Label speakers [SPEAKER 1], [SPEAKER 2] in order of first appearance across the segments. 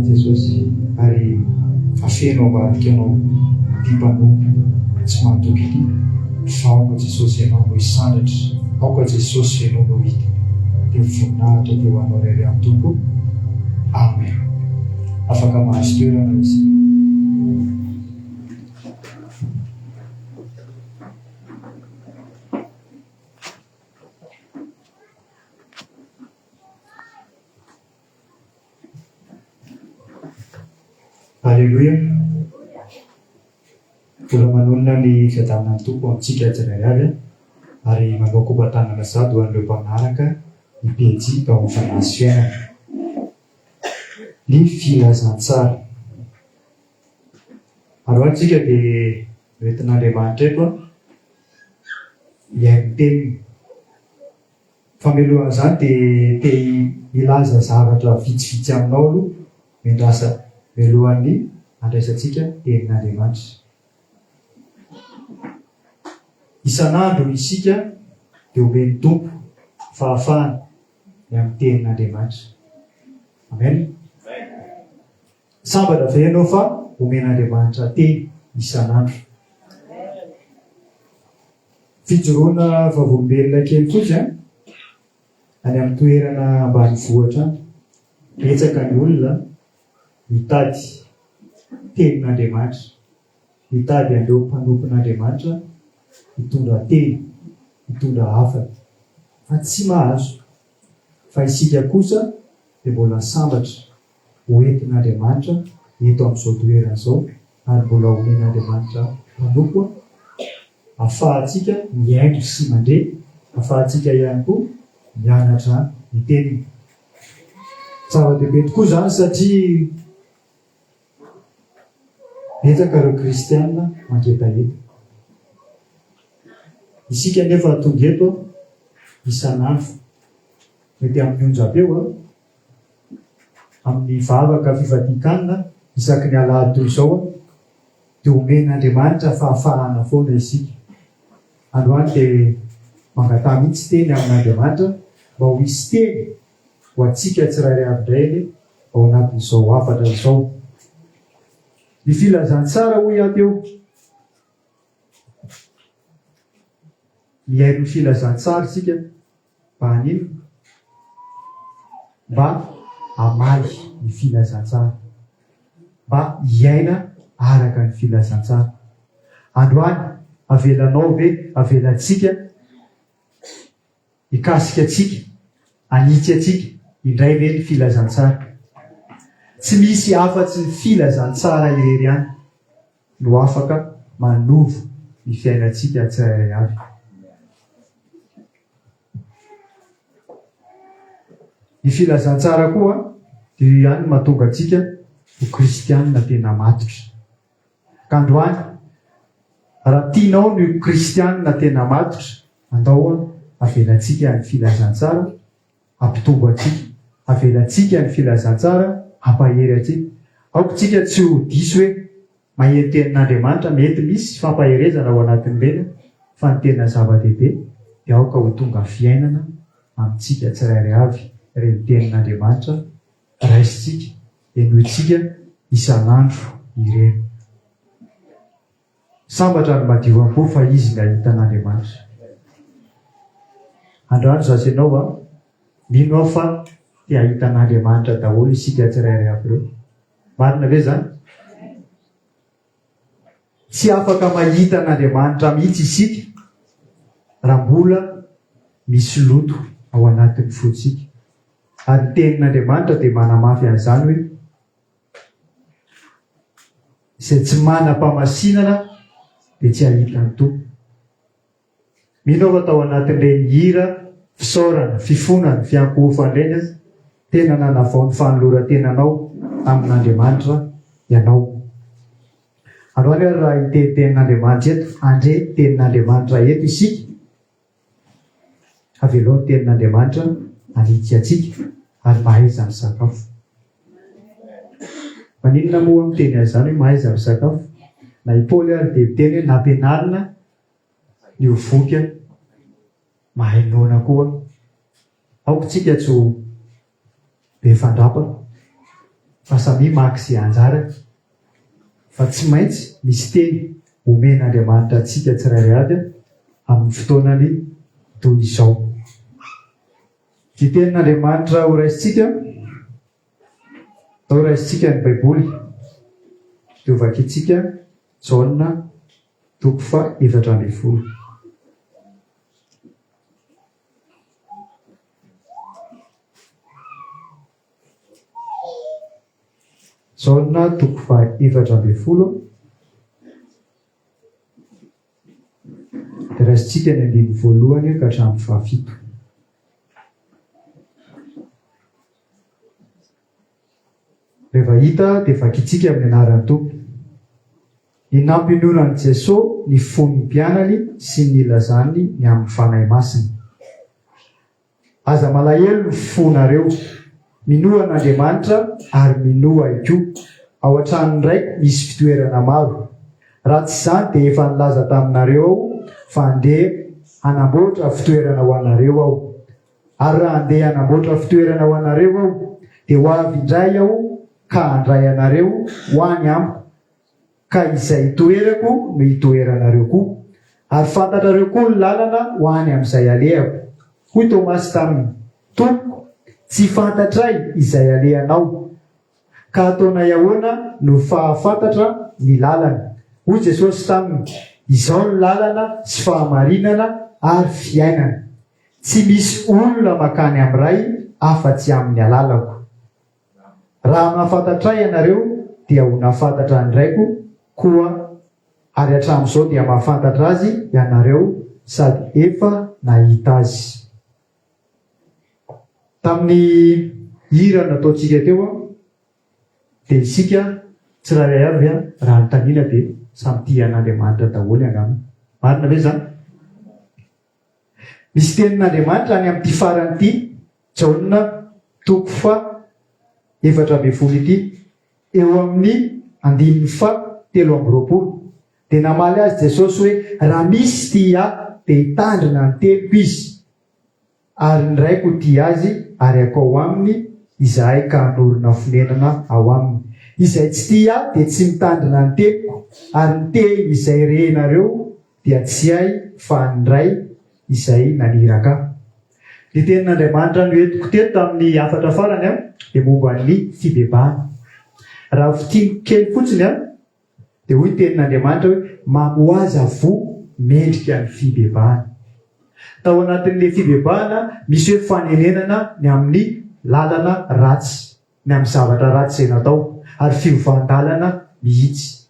[SPEAKER 1] Jesosy ary afeno ambadika anao ity mpanompo tsy mahatoky ity fa aoka Jesosy ianao no hisandratra, aoka Jesosy ianao no hita. Dia voninahitra dia ho anao irery ihany Tompo. Amen. Afaka mahazo toerana isika. Aleloia! Mbola manonona ny fiadanan'ny Tompo amintsika tsirairay avy ary manao kopa-tanana sahady ho an'ireo mpanaraka ny pejy ao amin'ny Fanahy sy Fiainana. Ny filazantsara. Androany isika dia noentin'Andriamanitra eto hihaino ny teniny. Fa mialohan'izany dia te hilaza zavatra vitsivitsy aminao aloha miandrasa mialohan'ny handraisantsika tenin'Andriamanitra. Isan'andro isika dia omen'ny Tompo fahafahana ny amin'ny tenin'Andriamanitra. Amen. Sambatra ve ianao fa omen'Andriamanitra teny isan'andro? Fijoroana vavolombelona kely fotsy an, any amin'ny toerana ambanivohitra any, betsaka ny olona mitady tenin'Andriamanitra, mitady an'ireo mpanompon'Andriamanitra hitondra teny, hitondra hafatra, fa tsy mahazo. Fa isika kosa dia mbola sambatra ho entin'Andriamanitra eto amin'izao toerana izao ary mbola omen'Andriamanitra mpanompo ahafahantsika mihaino sy mandre, ahafahantsika ihany koa mianatra ny Teniny. Zava-dehibe tokoa izany satria betsaka ireo kristiana mangetaheta. Isika anefa tonga eto isan'andro, mety amin'ny onjam-peo, amin'ny vavaka fifadian-kanina isaky ny alahady toy izao dia omen'Andriamanitra fahafahana foana isika. Androany dia mangataha mihitsy teny amin'Andriamanitra mba ho hisy teny ho antsika tsirairay avy indray anie ao anatin'izao hafatra izao. Ny filazantsara hoy aho teo, mihaino ny filazantsara isika Mba haninona? Mba hamaly ny filazantsara. Mba hiaina araka ny filazantsara. Androany, avelanao ve, avelantsika hikasika antsika, hanitsy antsika indray ve ny filazantsara? Tsy misy afa-tsy ny filazantsara irery ihany no afaka manova ny fiainantsika tsirairay avy. Ny filazantsara koa dia io ihany no mahatonga antsika ho kristianina tena matotra. Ka androany, raha tianao ny ho kristianina tena matotra, andao avelantsika ny filazantsara hampitombo antsika, avelantsika ny filazantsara hampahery antsika. Aoka isika tsy ho diso hoe Maheno tenin'Andriamanitra, mety misy fampaherezana ao anatin'ireny fa ny tena zava-dehibe dia aoka ho tonga fiainana amintsika tsirairay avy ireny tenin'Andriamanitra raisintsika, henointsika isan'andro ireny. Sambatra ny madio am-po fa izy ny hahita an'Andriamanitra. Androany izaho sy ianao a, mino aho fa te hahita an'Andriamanitra daholo isika tsirairay avy ireo. Marina ve izany? Tsy afaka mahita an'Andriamanitra mihitsy isika raha mbola misy loto ao anatin'ny fontsika. Ary ny tenin'Andriamanitra dia manamafy an'izany hoe izay tsy manam-pamasinana dia tsy hahita ny Tompo. Mino aho fa tao anatin'ireny hira fisaorana, fifonana, fiankohofana ireny aho, tena nanavao ny fanoloran-tenanao tamin'Andriamanitra ianao. Androany ary raha hiteny tenin'Andriamanitra eto, handre tenin'Andriamanitra eto isika, avelao ny tenin'Andriamanitra hanitsy antsika ary mahaiza misakafo. Maninona moa aho miteny an'izany hoe mahaiza misakafo? Na i Paoly ary dia miteny hoe nampianarina ny ho voky an, mahay noana koa. Aoka tsika tsy ho be fandrapa. Fa samia maka izay anjarany fa tsy maintsy misy teny omen'Andriamanitra antsika tsirairay avy amin'ny fotoanany toy izao. Ny tenin'Andriamanitra horaisintsika, atao raisintsika ny Baiboly dia hovakintsika Jaona toko faha 14. Jaona toko faha 14. Dia raisintsika ny andininy voalohany ka hatramin'ny fahafito. Rehefa hita dia vakintsika amin'ny anaran'ny Tompo. Ny nampiononan'i Jesoa ny fon'ny mpianany sy ny nilazany ny amin'ny Fanahy Masina. Aza malahelo ny fonareo. Minoa an'Andriamanitra ary minoa ahy koa. Ao an-tranon'ny Raiko misy fitoerana maro. Raha tsy izany dia efa nilaza taminareo aho fa handeha hanamboatra fitoerana ho anareo aho. Ary raha handeha hanamboatra fitoerana ho anareo aho, dia ho avy indray aho ka handray anareo ho any amiko ka izay itoerako no hitoeranareo koa, ary fantatrareo koa ny lalana ho any amin'izay alehako. Hoy Tomasy taminy, Tompoko, tsy fantatray izay alehanao, ka ataonay ahoana no fahafantatra ny lalana? Hoy Jesosy taminy, Izao ny lalana sy fahamarinana ary fiainana. Tsy misy olona mankany amin'ny Ray afa-tsy amin'ny alalako. Raha nahafantatra Ahy ianareo, dia ho nahafantatra ny Raiko koa, ary hatramin'izao dia mahafantatra Azy ianareo sady efa nahita Azy. Tamin'ny hira nataontsika teo dia isika tsirairay avy raha anontaniana dia samy tia an'Andriamanitra daholo angamba. Marina ve izany? Misy tenin'Andriamanitra any amin'ity farany ity, Jaona toko faha 14 ity, eo amin'ny andininy faha 23. Dia namaly azy Jesosy hoe, Raha misy tia Ahy, dia hitandrina ny teniko izy, ary ny Raiko ho tia azy, ary hakao aminy Izahay ka hanorina fonenana ao aminy. Izay tsy tia Ahy dia tsy mitandrina ny teniko, ary ny teny izay renareo dia tsy hay fa an'ny Ray izay naniraka ahy. Ny tenin'Andriamanitra noentiko teto tamin'ny hafatra farany dia momba ny fibebahana. Raha fintiniko kely fotsiny dia hoy ny tenin'Andriamanitra hoe mamoaza voa mendrika ny fibebahana. Tao anatin'ilay fibebahana misy hoe fanenenana ny amin'ny lalana ratsy, ny amin'ny zavatra ratsy izay natao ary fiovan-dalana mihitsy.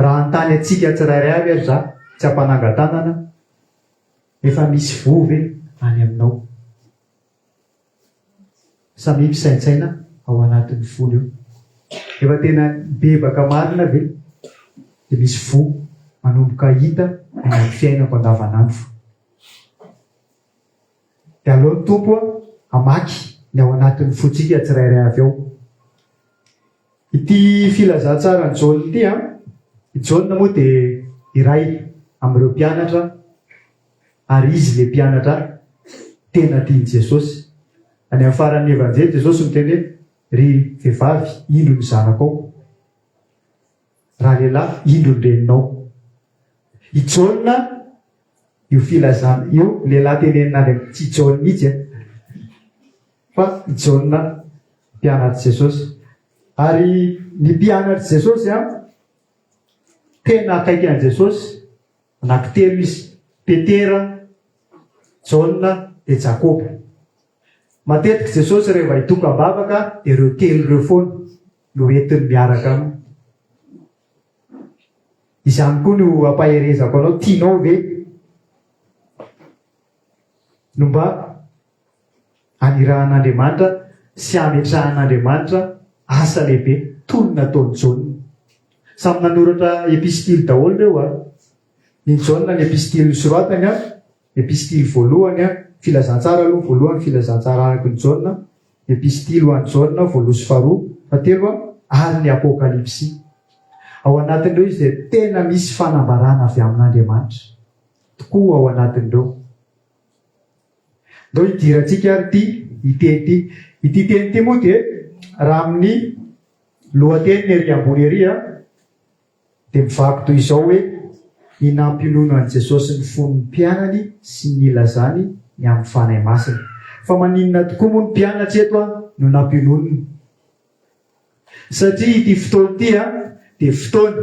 [SPEAKER 1] Raha hanontany antsika tsirairay avy ary za, tsy hampanangan-tanana, efa misy voa ve any aminao? Samia misaintsaina ao anatin'ny fony eo. Efa tena nibebaka marina ve? Dia misy voa manomboka hita any amin'ny fiainako andavanandro. Dia aleo ny Tompo hamaky ny ao anatin'ny fontsika tsirairay avy ao. Ity filazantsaran'i Jaona ity an, i Jaona moa dia iray amin'ireo mpianatra ary izy ilay mpianatra tena tian'i Jesosy. Any amin'ny faran'ny Evanjely Jesosy miteny hoe, Ry vehivavy, indro ny zanakao. Ralehilahy, indro ny reninao. I Jaona io filazana io, lehilahy tenenina any amin'ny, tsy i Jaona mihitsy an, fa i Jaona mpianatr'i Jesosy. Ary ny mpianatr'i Jesosy an, tena akaiky an'i Jesosy, anankitelo izy, Petera, Jaona dia Jakoba. Matetika Jesosy rehefa hitokam-bavaka dia ireo telo ireo foana no entiny miaraka aminy. Izany koa no ampaherezako anao, tianao ve no mba Anirahan'Andriamanitra sy ametrahan'Andriamanitra asa lehibe toy ny nataon'i Jaona. Samy nanoratra epistily daholo ireo a. Ny Jaona ny epistily nosoratany a, epistily voalohany a, filazantsara aloha voalohany, filazantsara araka ny Jaona, epistily ho an'i Jaona voalohany sy faharoa, fahatelo a, ary ny Apokalypsy. Ao anatin'ireo izy dia tena misy fanambarana avy amin'Andriamanitra tokoa ao anatin'ireo. Ndao hidirantsika ary ity iteny ity. Ity teny ity moa dia raha amin'ny. Lohateniny ery ambony ery dia mivaky toy izao hoe, Ny nampionona an'i Jesosy ny fon'ny mpianany sy ny nilazany ny amin'ny Fanahy Masina. Fa maninona tokoa moa ny mpianatra eto no nampiononina? Satria ity fotoana ity dia fotoana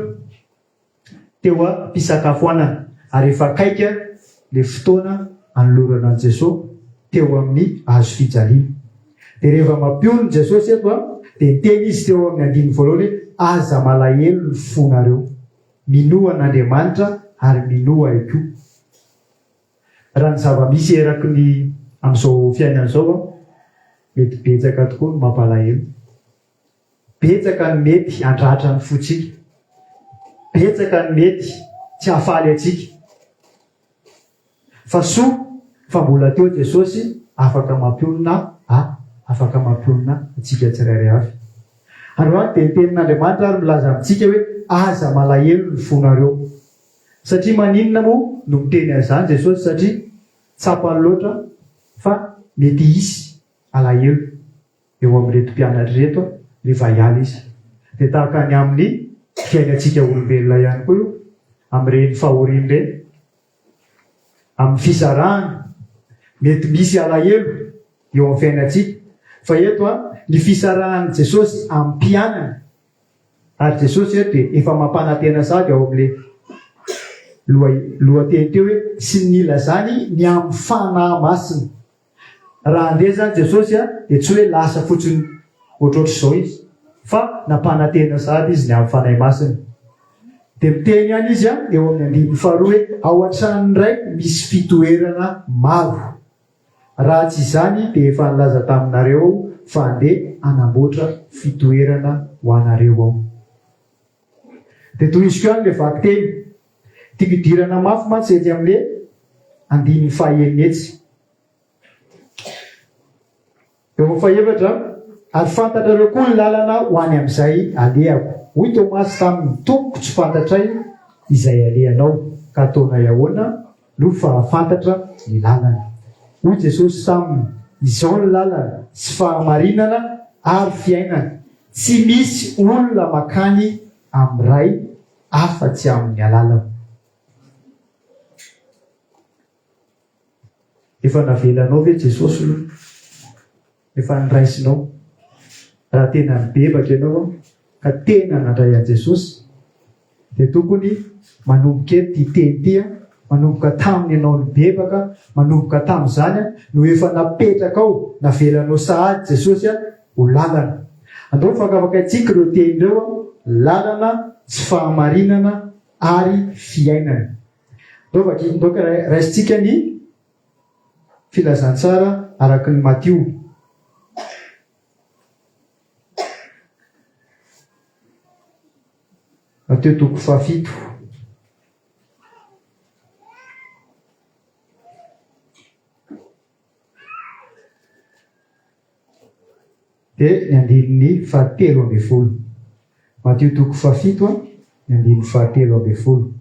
[SPEAKER 1] teo am-pisakafoanana ary efa akaiky ilay fotoana hanolorana an'i Jesoa teo amin'ny hazo fijaliana. Dia rehefa mampionona Jesosy eto dia niteny Izy teo amin'ny andininy voalohany hoe, Aza malahelo ny fonareo. Minoa an'Andriamanitra ary minoa Ahy koa. Raha ny zava-misy eraky ny amin'izao fiainana izao, mety betsaka tokoa ny mampalahelo. Betsaka ny mety handratra ny fontsika. Betsaka ny mety tsy hahafaly antsika. Fa soa fa mbola teo Jesosy afaka mampionona ahy, afaka mampionona antsika tsirairay avy. Androany dia ny Tenin'Andriamanitra ary milaza amintsika hoe aza malahelo ny fonareo. Satria maninona moa no miteny an'izany Jesosy? Satria tsapany loatra fa mety hisy alahelo. eo amin'ireto mpianatra ireto rehefa hiala izy. Dia tahaka ny amin'ny fiainantsika olombelona ihany koa io, amin'ireny fahoriana ireny, amin'ny fisarahana. Mety misy alahelo eo amin'ny fiainantsika, fa eto ny fisarahan'i Jesosy amin'ny mpianany, ary Jesosy eto dia efa mampanantena sahady ao amin'ilay lohateny teo hoe sy ny nilazany ny amin'ny Fanahy Masina. Raha handeha izany Jesosy dia tsy hoe lasa fotsiny ohatrohatr'izao Izy fa nampanantena sahady Izy ny amin'ny Fanahy Masina. Dia miteny ihany Izy eo amin'ny andininy faharoa hoe ao an-tranon'ny Raiko misy fitoerana maro. Raha tsy izany dia efa nilaza taminareo Aho fa handeha hanamboatra fitoerana ho anareo Aho. Dia tohiziko ihany ilay vakiteny. Tiako hidirana mafy mantsy etsy amin'ilay andininy fahaenina etsy. Eo amin'ny fahefatra, Ary fantatrareo koa ny lalana ho any amin'izay alehako. Hoy Tomasy taminy, Tompoko, tsy fantatray izay alehanao, ka ataonay ahoana no fahafantatra ny lalana? Hoy Jesosy taminy, Izao ny lalana, sy fahamarinana ary fiainana. Tsy misy olona mankany amin'ny Ray afa-tsy amin'ny alalako. Efa navelanao ve Jesosy aloha? Efa niraisinao? Raha tena nibebaka ianao ka tena nandray an'i Jesosy dia tokony manomboka eto ity teny ity, manomboka tamin'ny ianao nibebaka, manomboka tamin'izany no efa napetrakao, navelanao sahady Jesosy ho lalana. Andao fakafakaintsika ireo teny ireo, lalana sy fahamarinana ary fiainana. Ndao vaky, ndao raisintsika ny filazantsara araka ny Matio. Matio toko fahafito. Dia ny andininy fahatelo ambin'ny folo. Matio toko fahafito, ny andininy fahatelo ambin'ny folo.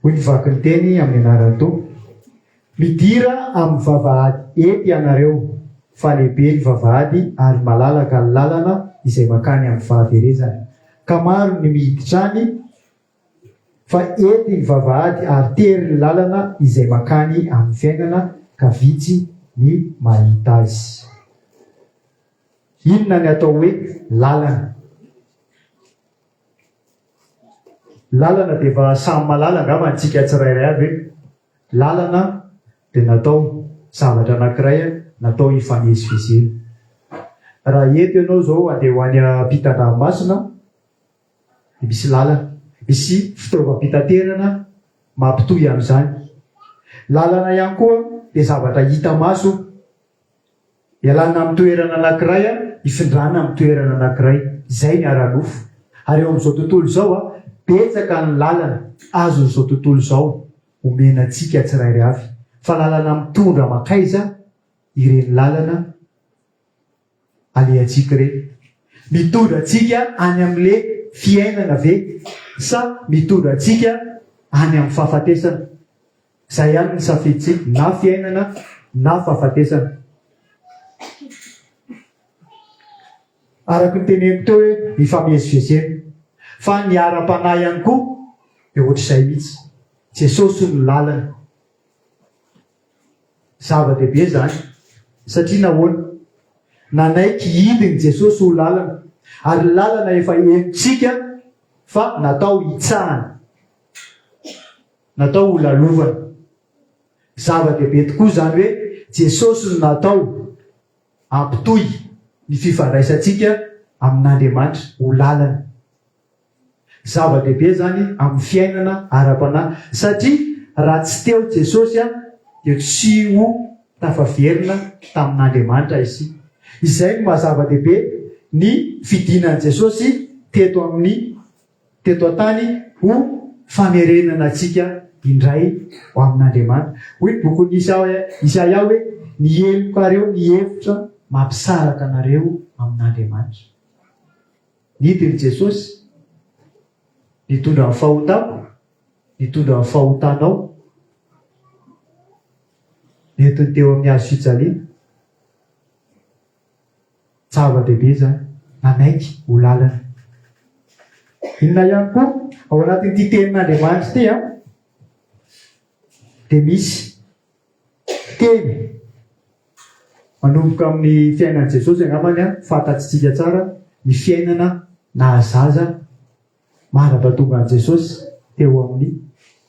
[SPEAKER 1] Hoy ny vaky ny teny amin'ny anaran'ny Tompo, Midira amin'ny vavahady ety ianareo, fa lehibe ny vavahady ary malalaka ny lalana izay mankany amin'ny fahaverezana, ka maro ny miditra any, Fa ety ny vavahady ary tery ny lalana izay mankany amin'ny fiainana ka vitsy ny mahita azy. Inona ny atao hoe lalana? Lalana dia efa samy mahalala angamba antsika tsirairay avy hoe lalana dia natao zavatra anankiray natao hifamezivezena. Raha eto ianao izao handeha ho any ampitan-dranomasina dia misy lalana, misy fitaovam-pitaterana mampitohy an'izany. Lalana ihany koa dia zavatra hita maso, ialana amin'ny toerana anankiray hifindrana amin'ny toerana anankiray, izay ny ara-nofo. Ary eo amin'izao tontolo izao, betsaka ny lalana azon'izao tontolo izao omena antsika tsirairay avy. Fa lalana mitondra mankaiza ireny lalana alehantsika ireny? Mitondra antsika any amin'le fiainana ve sa mitondra antsika any amin'ny fahafatesana? Izay ihany ny safidintsika, na fiainana na fahafatesana. Araka ny teneniko teo hoe mifamezivezena. Fa ny ara-panahy ihany koa dia ohatr'izay mihitsy. Jesosy no lalana. Zava-dehibe izany. Satria nahoana? Nanaiky hidin'i Jesosy ho lalana. Ary lalana efa henontsika fa natao hitsahana. Natao ho lalovana. Zava-dehibe tokoa izany hoe Jesosy no natao hampitohy ny fifandraisantsika amin'Andriamanitra ho lalana. Zava-dehibe izany amin'ny fiainana ara-panahy satria raha tsy teo Jesosy dia tsy ho tafaverina tamin'Andriamanitra isika. Izay no maha zava-dehibe ny fidinan'i Jesosy teto amin'ny teto an-tany ho famerenana antsika indray ho amin'Andriamanitra. Hoy ny bokin'i Isaia hoe, Ny helokareo mihevitra mampisaraka anareo amin'Andriamanitra. Nidin'i Jesosy, nitondra ny fahotako, nitondra ny fahotanao, nentiny teo amin'ny hazo fijaliana. Zava-dehibe izany, nanaiky ho lalana. Inona ihany koa, ao anatin'ity tenin'Andriamanitra ity an, dia misy teny manomboka amin'ny fiainan'i Jesosy angambany an, fantatsika tsara ny fiainana nahazaza mandra-pahatonga an'i Jesosy teo amin'ny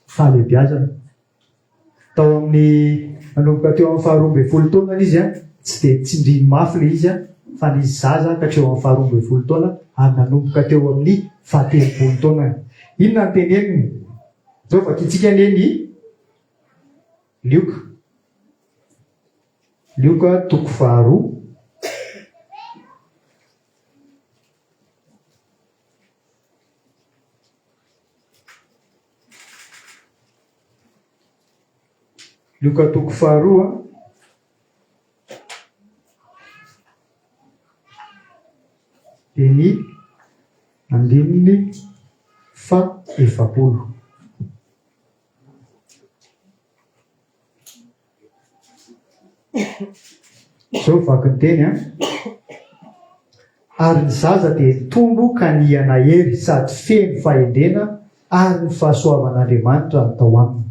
[SPEAKER 1] fahalehibiazana. Tao amin'ny, nanomboka teo amin'ny faharoa ambin'ny folo taonany izy, tsy dia nitsindriany mafy ilay izy, fa nisy zaza hatreo amin'ny faharoa ambin'ny folo taona ary nanomboka teo amin'ny fahatelopolo taonany. Inona no teneniny? Izao vakintsika anie ny Lioka. Lioka toko faharoa. Lioka toko faharoa dia ny andininy faha 40. Izao vaky ny teny an. Ary ny zaza dia nitombo ka niha-nahery sady feno fahendrena ary ny fahasoavan'Andriamanitra no tao aminy.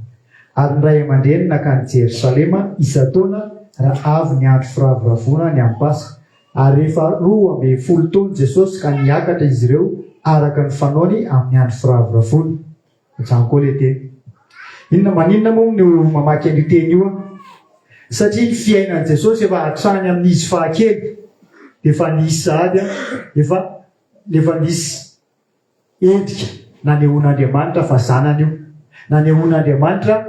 [SPEAKER 1] Ary ny ray aman-dreny nankany Jerosalema isan-taona raha avy ny andro firavoravoana ny amin'ny Paska. Ary rehefa 12 taona Jesosy ka niakatra izy ireo araka ny fanaony amin'ny andro firavoravoana. Ohatr'izany koa ilay teny. Inona maninona moa no mamaky an'io teny io aho? Satria ny fiainan'i Jesosy efa hatrany amin'izy fahakely dia efa nisy sahady efa efa nisy endrika nanehoan'Andriamanitra fa zanany io. Nanehoan'Andriamanitra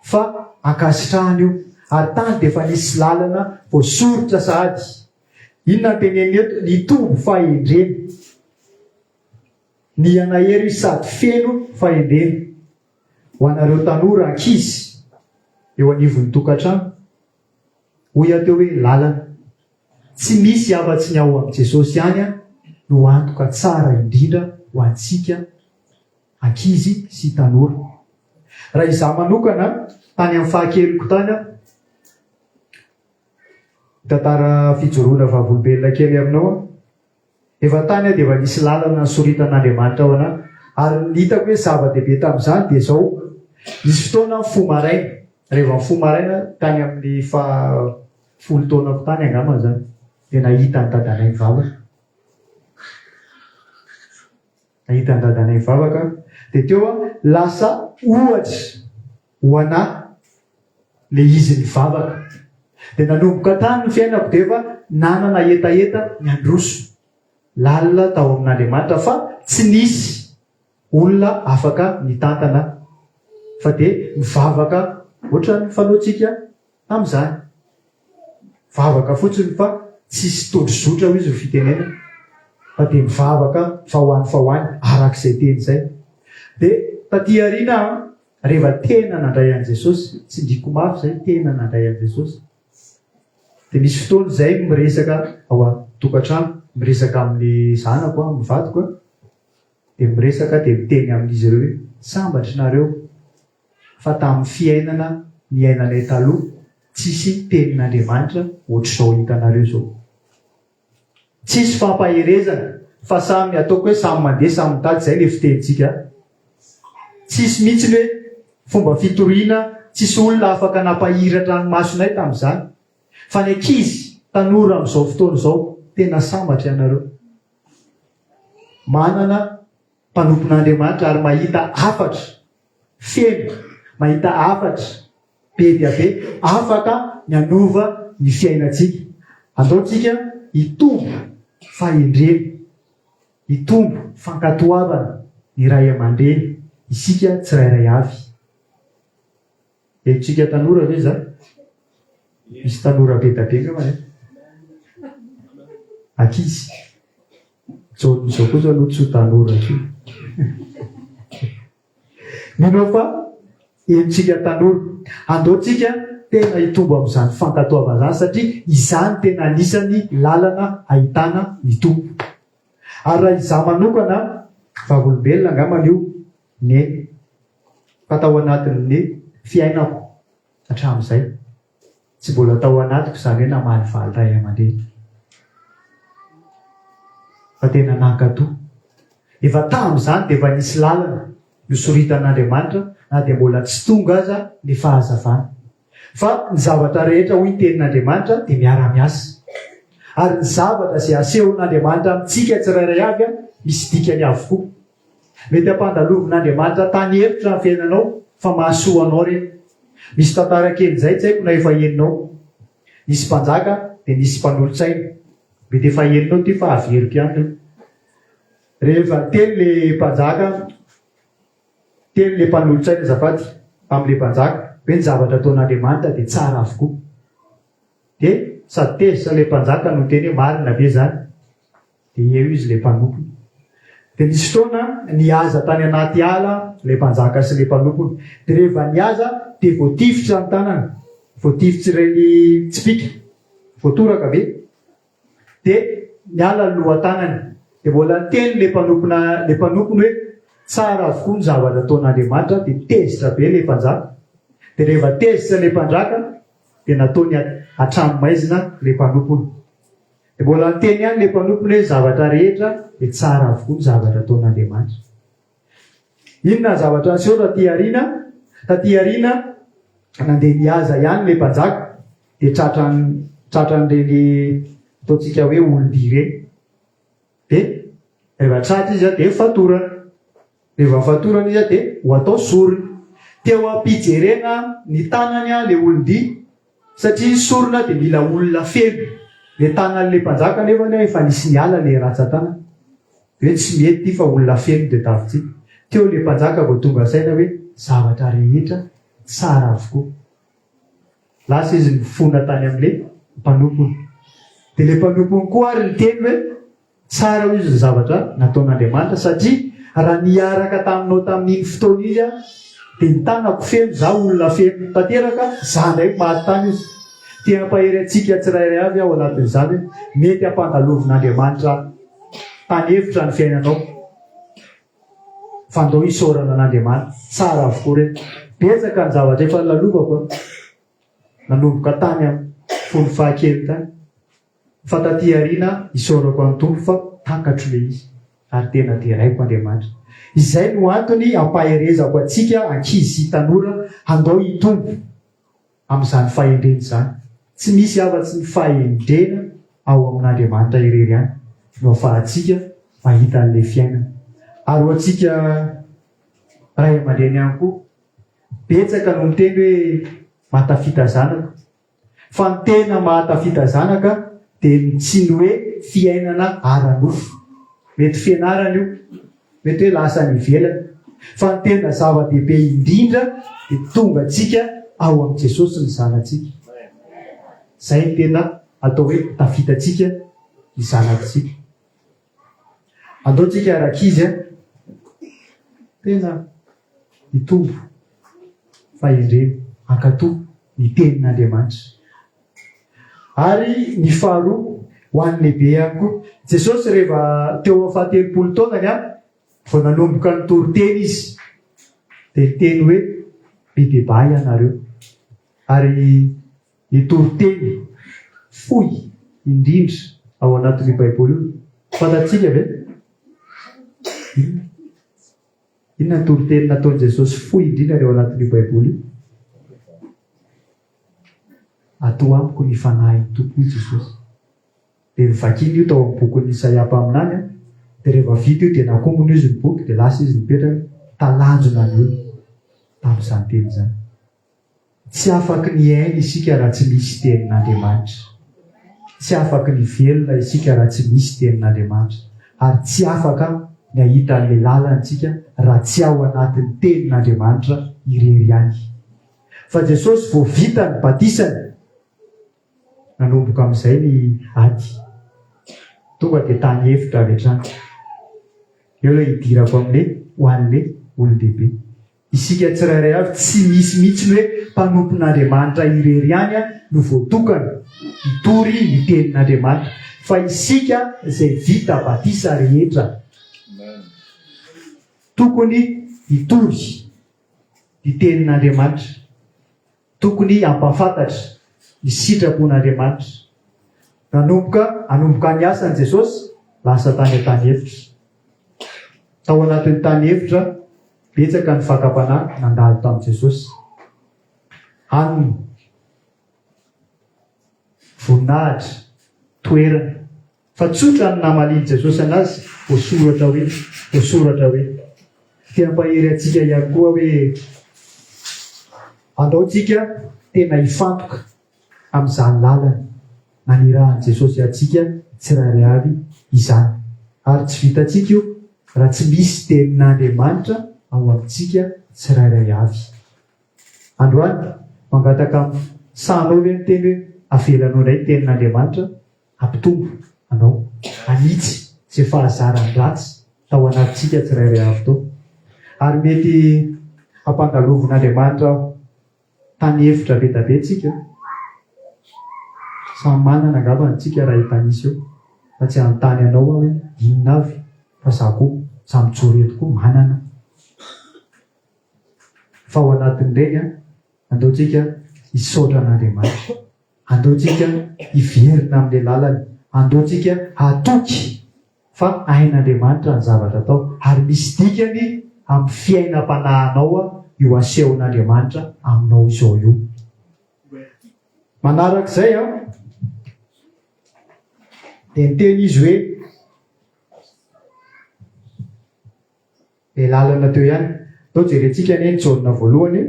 [SPEAKER 1] fa ankasitrahany io. Ary tany dia efa nisy lalana voasoritra sahady. Inona no teneniny eto? Nitombo fahendrena. Nihanahery sady feno fahendrena. Ho anareo tanora ankizy eo anivon'ny tokantrano, hoy aho teo hoe lalana. Tsy misy afa-tsy ny ao amin'i Jesosy ihany no antoka tsara indrindra ho antsika ankizy sy tanora. Raha izaho manokana, tany amin'ny fahakeliko tany aho, mitantara fijoroana vavolombelona kely aminao aho, Efa tany aho dia efa nisy lalana nosoritan'Andriamanitra ho anà. Ary ny hitako hoe zava-dehibe tamin'izany dia izao, nisy fotoana aho nifoha maraina, rehefa nifoha maraina tany amin'ny faha folo taonako tany angamba izany, dia nahita an'i dadanay nivavaka. Nahita an'i dadanay nivavaka aho. Dia teo aho lasa ohatra ho anà ilay izy nivavaka. Dia nanomboka tany ny fiainako dia efa nanana hetaheta ny handroso lalina tao amin'Andriamanitra fa tsy nisy olona afaka nitantana ahy fa dia mivavaka ohatran'ny fanaontsika tamin'izany. Vavaka fotsiny fa tsisy tondrozotra hoy izy ny fitenenana fa dia mivavaka fa ho any fa ho any arak'izay teny izay. Dia taty aoriana aho Rehefa tena nandray an'i Jesosy, tsindriako mafy izay, tena nandray an'i Jesosy, dia misy fotoana izay miresaka ao an-tokantrano, miresaka amin'ny zanako aho, amin'ny vadiko aho, dia miresaka dia miteny amin'izy ireo hoe, sambatra nareo fa tamin'ny fiainana niainanay taloha, tsisy tenin'Andriamanitra ohatr'izao hitanareo izao. Tsisy fampaherezana fa samy ataoko hoe samy mandeha samy mitady izay le fitenintsika. Tsisy mihitsy ny hoe fomba fitoriana, tsisy olona afaka nampahiratra ny masonay tamin'izany. Fa ny ankizy, tanora amin'izao fotoana izao, tena sambatra ianareo. Manana mpanompon'Andriamanitra ary mahita hafatra feno, mahita hafatra be dia be afaka ny hanova ny fiainantsika. Andao tsika hitombo fahendrena, hitombo fankatoavana ny ray aman-dreny isika tsirairay avy. Henontsika tanora ve izany? Misy tanora be da be angamba e? Ankizy. Jaona izao kosa aloha tsy ho tanora intsony. Mino aho fa henontsika tanora. Andao tsika tena hitombo amin'izany fankatoavana izany satria izany tena anisan'ny lalana ahitana ny Tompo. Ary raha izaho manokana, vavolombelona angambany io, Neny, fa tao anatin'ny fiainako hatramin'izay, tsy mbola tao anatiko izany hoe namalivaly ray aman-dreny, fa tena nankatò. Efa tamin'izany dia efa nisy lalana nosoritan'Andriamanitra na dia mbola tsy tonga aza ny fahazavana. Fa ny zavatra rehetra hoy ny tenin'Andriamanitra dia miara-miasa. Ary ny zavatra izay asehon'Andriamanitra amintsika tsirairay avy misy dikany avokoa. Mety hampandalovin'Andriamanitra tany efitra ny fiainanao fa mahasoa anao re. Misy tantara kely izay tsy haiko na efa henonao. Nisy mpanjaka dia nisy mpanolotsaina. Mety efa henonao ity fa averiko ihany io. Rehefa niteny le mpanjaka, niteny le mpanolotsaina azafady, tamin'le mpanjaka hoe ny zavatra ataon'Andriamanitra dia tsara avokoa. Dia sady tezitra le mpanjaka no niteny hoe marina ve izany? Dia eo izy ilay mpanompony. Dia nisy fotoana nihaza tany anaty ala ilay mpanjaka sy ilay mpanompony. Dia rehefa nihaza dia voatifitra ny tanany, voatifitr'ireny tsipìka, voatoraka be. Dia niala ny lohan-tanany. Dia mbola niteny ilay mpanompona, ilay mpanompony hoe, Tsara avokoa ny zavatra ataon'Andriamanitra. Dia tezitra be ilay mpanjaka. Dia rehefa tezitra ilay mpanjaka dia nataony hatramin'ny ilay mpanompony. Dia mbola niteny ihany ilay mpanompony hoe zavatra rehetra dia tsara avokoa ny zavatra ataon'Andriamanitra. Inona ny zavatra niseho taty aoriana? Taty aoriana nandeha nihaza ihany ilay mpanjaka dia tratran'ny tratran'ireny ataontsika hoe olon-dia ireny. Dia rehefa tratra izy dia fatorana. Rehefa fatorana izy dia ho atao sorona. Teo am-pijerena ny tanany ilay olon-dia, satria ny sorona dia mila olona feno. Ilay tanan'ilay mpanjaka anefa efa nisy niala ilay ratsan-tanana. Dia hoe tsy mety ity fa olona feno dia tavintsika. Teo ilay mpanjaka vao tonga saina hoe zavatra rehetra tsara avokoa. Lasa izy nifona tany amin'ilay mpanompony. Dia ilay mpanompony koa ary niteny hoe, Tsara hoy izy ny zavatra nataon'Andriamanitra satria raha niaraka taminao tamin'iny fotoana iny aho dia ny tanako feno, izaho olona feno tanteraka, izaho indray maty tany izy. Te hampahery antsika tsirairay avy aho ao anatin'izany hoe mety hampandalovin'Andriamanitra tany efitra ny fiainanao fa ndao hisaorana an'Andriamanitra. Tsara avokoa re. Betsaka ny zavatra efa nolalovako an. Nanomboka tany amin'ny fony fahakely tany. Fa taty aoriana isaorako an'i Tompo fa takatro le izy ary tena deraiko Andriamanitra. Izay no antony ampaherezako antsika ankizy sy tanora handao hitombo amin'izany fahendrena izany. Tsy misy afa-tsy ny fahendrena ao amin'Andriamanitra irery ihany no afahantsika mahita an'ilay fiainana. Ary ho antsika ray aman-dreny ihany koa, betsaka no miteny hoe mahatafita zanaka. Fa ny tena mahatafita zanaka dia ny tsy ny hoe fiainana ara-nofo. Mety fianarana io, mety hoe lasa any ivelany. Fa ny tena zava-dehibe indrindra dia tonga antsika ao amin'i Jesosy ny zanatsika. Izay no tena atao hoe tafita antsika ny zanatsika. Andao tsika rankizy a! Tena hitombo fahendrena hankatò ny tenin'Andriamanitra. Ary ny faharoa, ho an'ny lehibe ihany koa. Jesosy rehefa teo amin'ny fahatelopolo taonany a, vao nanomboka nitory teny izy, dia niteny hoe, Mibebaha ianareo. Ary ny toriteny fohy indrindra. Ao anatin'io Baiboly io. Fantatsika ve? Inona? Inona ny toriteny nataon'i Jesosy fohy indrindra ny ao anatin'io Baiboly io? Ato amiko ny Fanahin'ny Tompo, hoy Jesosy. Dia novakiny io tao amin'ny bokin'i Isaia mpaminany, dia rehefa vita io dia nakombona izy ny boky, dia lasa izy nipetraka, talanjona ny olona tamin'izany teny izany. Tsy afaky ny hiaina isika raha tsy misy Tenin'Andriamanitra. Tsy afaky ny hivelona isika raha tsy misy Tenin'Andriamanitra. Ary tsy afaka ny hahita an'ilay lalana isika raha tsy ao anatin'ny Tenin'Andriamanitra irery ihany. Fa Jesosy vao vita ny batisany, nanomboka amin'izay ny ady. Tonga dia tany efitra avy hatrany. Eo ilay hidirako amin'ilay ho an'ilay olon-dehibe. Isika tsirairay avy, tsy misy mihitsy ny hoe mpanompon'Andriamanitra irery ihany no voatokana hitory ny tenin'Andriamanitra, fa isika izay vita batisa rehetra tokony hitory ny tenin'Andriamanitra. Tokony hampahafantatra ny sitrapon'Andriamanitra. Nanomboka hanomboka ny asany Jesosy, lasa tany an-tany efitra. Tao anatin'ny tany efitra, betsaka ny fakam-panahy nandalo tamin'i Jesosy. Hanina, voninahitra, toerana. Fa tsotra ny namalian'i Jesosy anazy, voasoratra hoe, voasoratra hoe. Te hampahery antsika ihany koa hoe, andao tsika tena hifantoka amin'izany lalana nanirahan'i Jesosy antsika tsirairay avy izany. Ary tsy vitantsika io raha tsy misy Tenin'Andriamanitra ao amintsika tsirairay avy. Androany, mangataka amin'ny sahanao ve ny teny hoe avelanao indray ny Tenin'Andriamanitra? Hampitombo anao, hanitsy izay fahazaran-dratsy tao anatintsika tsirairay avy tao. Ary mety hampandalovin'Andriamanitra tany efitra be da be tsika. Samy manana angamba ny tsika raha hitanisa eo. Fa tsy hanontany anao aho hoe inona avy fa za koa, za mijoro eto koa manana. Fa ao anatin'ireny an, andao tsika hisaotra an'Andriamanitra. Andao tsika hiverina amin'ilay lalany. Andao tsika hatoky fa hain'Andriamanitra ny zavatra atao ary misy dikany amin'ny fiainam-panahinao io asehon'Andriamanitra aminao izao io. Manarak'izay dia niteny izy hoe, Ilay lalana teo ihany. Andao jerentsika anie ny Jaona voalohany e.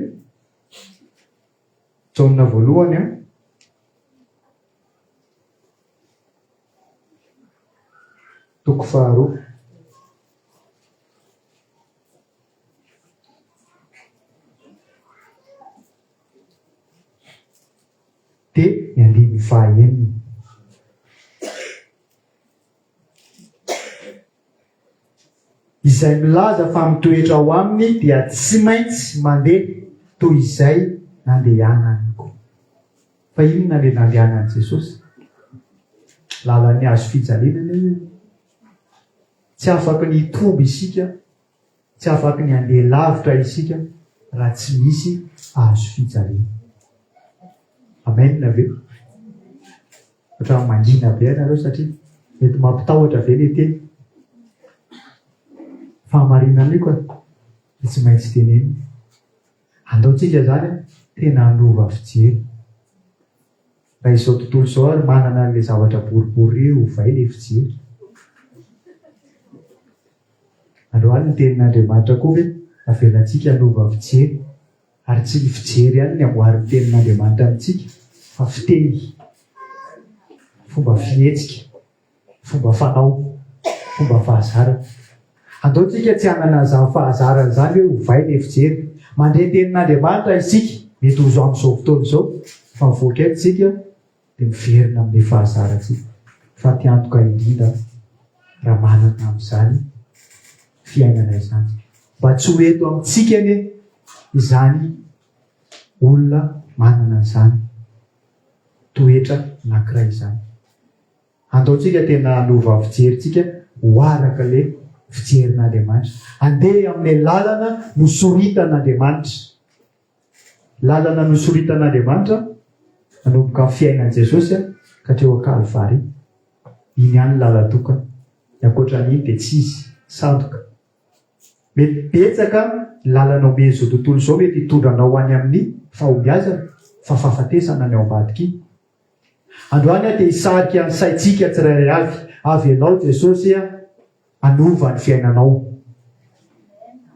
[SPEAKER 1] Jaona voalohany an. Toko faharoa. Dia ny andininy fahaenina. Izay milaza fa mitoetra ao aminy dia tsy maintsy mandeha toy izay nandehanany koa. Fa inona ilay nandehanan'i Jesosy? Lalan'ny hazo fijaliana anie io. Tsy afaky ny hitombo isika, tsy afaky ny handeha lavitra isika raha tsy misy hazo fijaliana. Amen ve? Ohatran'ny mangina be ianareo satria mety mampitahotra ve le teny? Fahamarinana io ka dia tsy maintsy tenenina. Andao tsika zany tena hanova fijery. Raha izao tontolo izao ary manana an'le zavatra boribory hoe ovay le fijery. Androany ny tenin'Andriamanitra koa ve avelantsika hanova fijery? Ary tsy ny fijery ihany ny amboarin'ny Tenin'Andriamanitra amintsika fa fiteny, fomba fihetsika, fomba fanao, fomba fahazarana. Andao tsika tsy hanana izany fahazarana izany hoe ovay ilay fijery. Mandre ny Tenin'Andriamanitra isika, mety ho amin'izao fotoana izao, fa mivoaka eto isika dia miverina amin'ilay fahazarantsika. Fatiantoka indrindra raha manana amin'izany fiainana izany. Mba tsy ho eto amintsika anie izany olona manana an'izany toetra anankiray izany. Andao tsika tena hanova fijerintsika ho araka ilay fijerin'Andriamanitra. Andeha amin'ilay lalana nosoritan'Andriamanitra. Lalana nosoritan'Andriamanitra nanomboka ny fiainan'i Jesosy ka hatreo Kalvary. Iny ihany ny lalan-tokana. Ny ankoatra an'iny dia tsy izy. Sandoka. Mety betsaka ny lalana omen'izao tontolo izao mety hitondra anao ho any amin'ny fahombiazana, fa fahafatesana ny ao ambadik'iny. Androany aho te hisarika ny saintsika tsirairay avy, avelao Jesosy hanova ny fiainanao.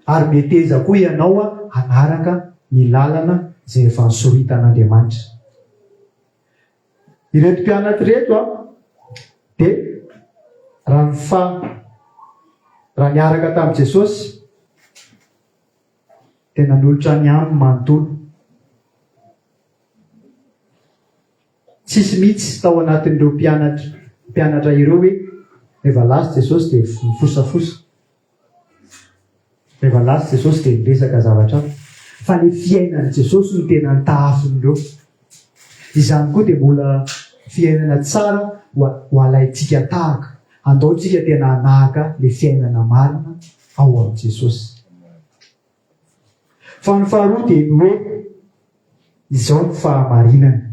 [SPEAKER 1] Ary meteza koa ianao hanaraka ny lalana izay efa nosoritan'Andriamanitra. Ireto mpianatra ireto dia raha ny fa raha niaraka tamin'i Jesosy dia nanolotra ny aminy manontolo. Tsisy mihitsy tao anatin'ireo mpianatra mpianatra ireo hoe rehefa lasa Jesosy dia mifosafosa. Rehefa lasa Jesosy dia niresaka zavatra hafa. Fa le fiainan'i Jesosy no tena nitahafin'ireo. Izany koa dia mbola fiainana tsara ho alaintsika tahaka. Andao tsika tena hanahaka le fiainana marina ao amin'i Jesosy. Fa ny faharoa dia ny hoe izao ny fahamarinana.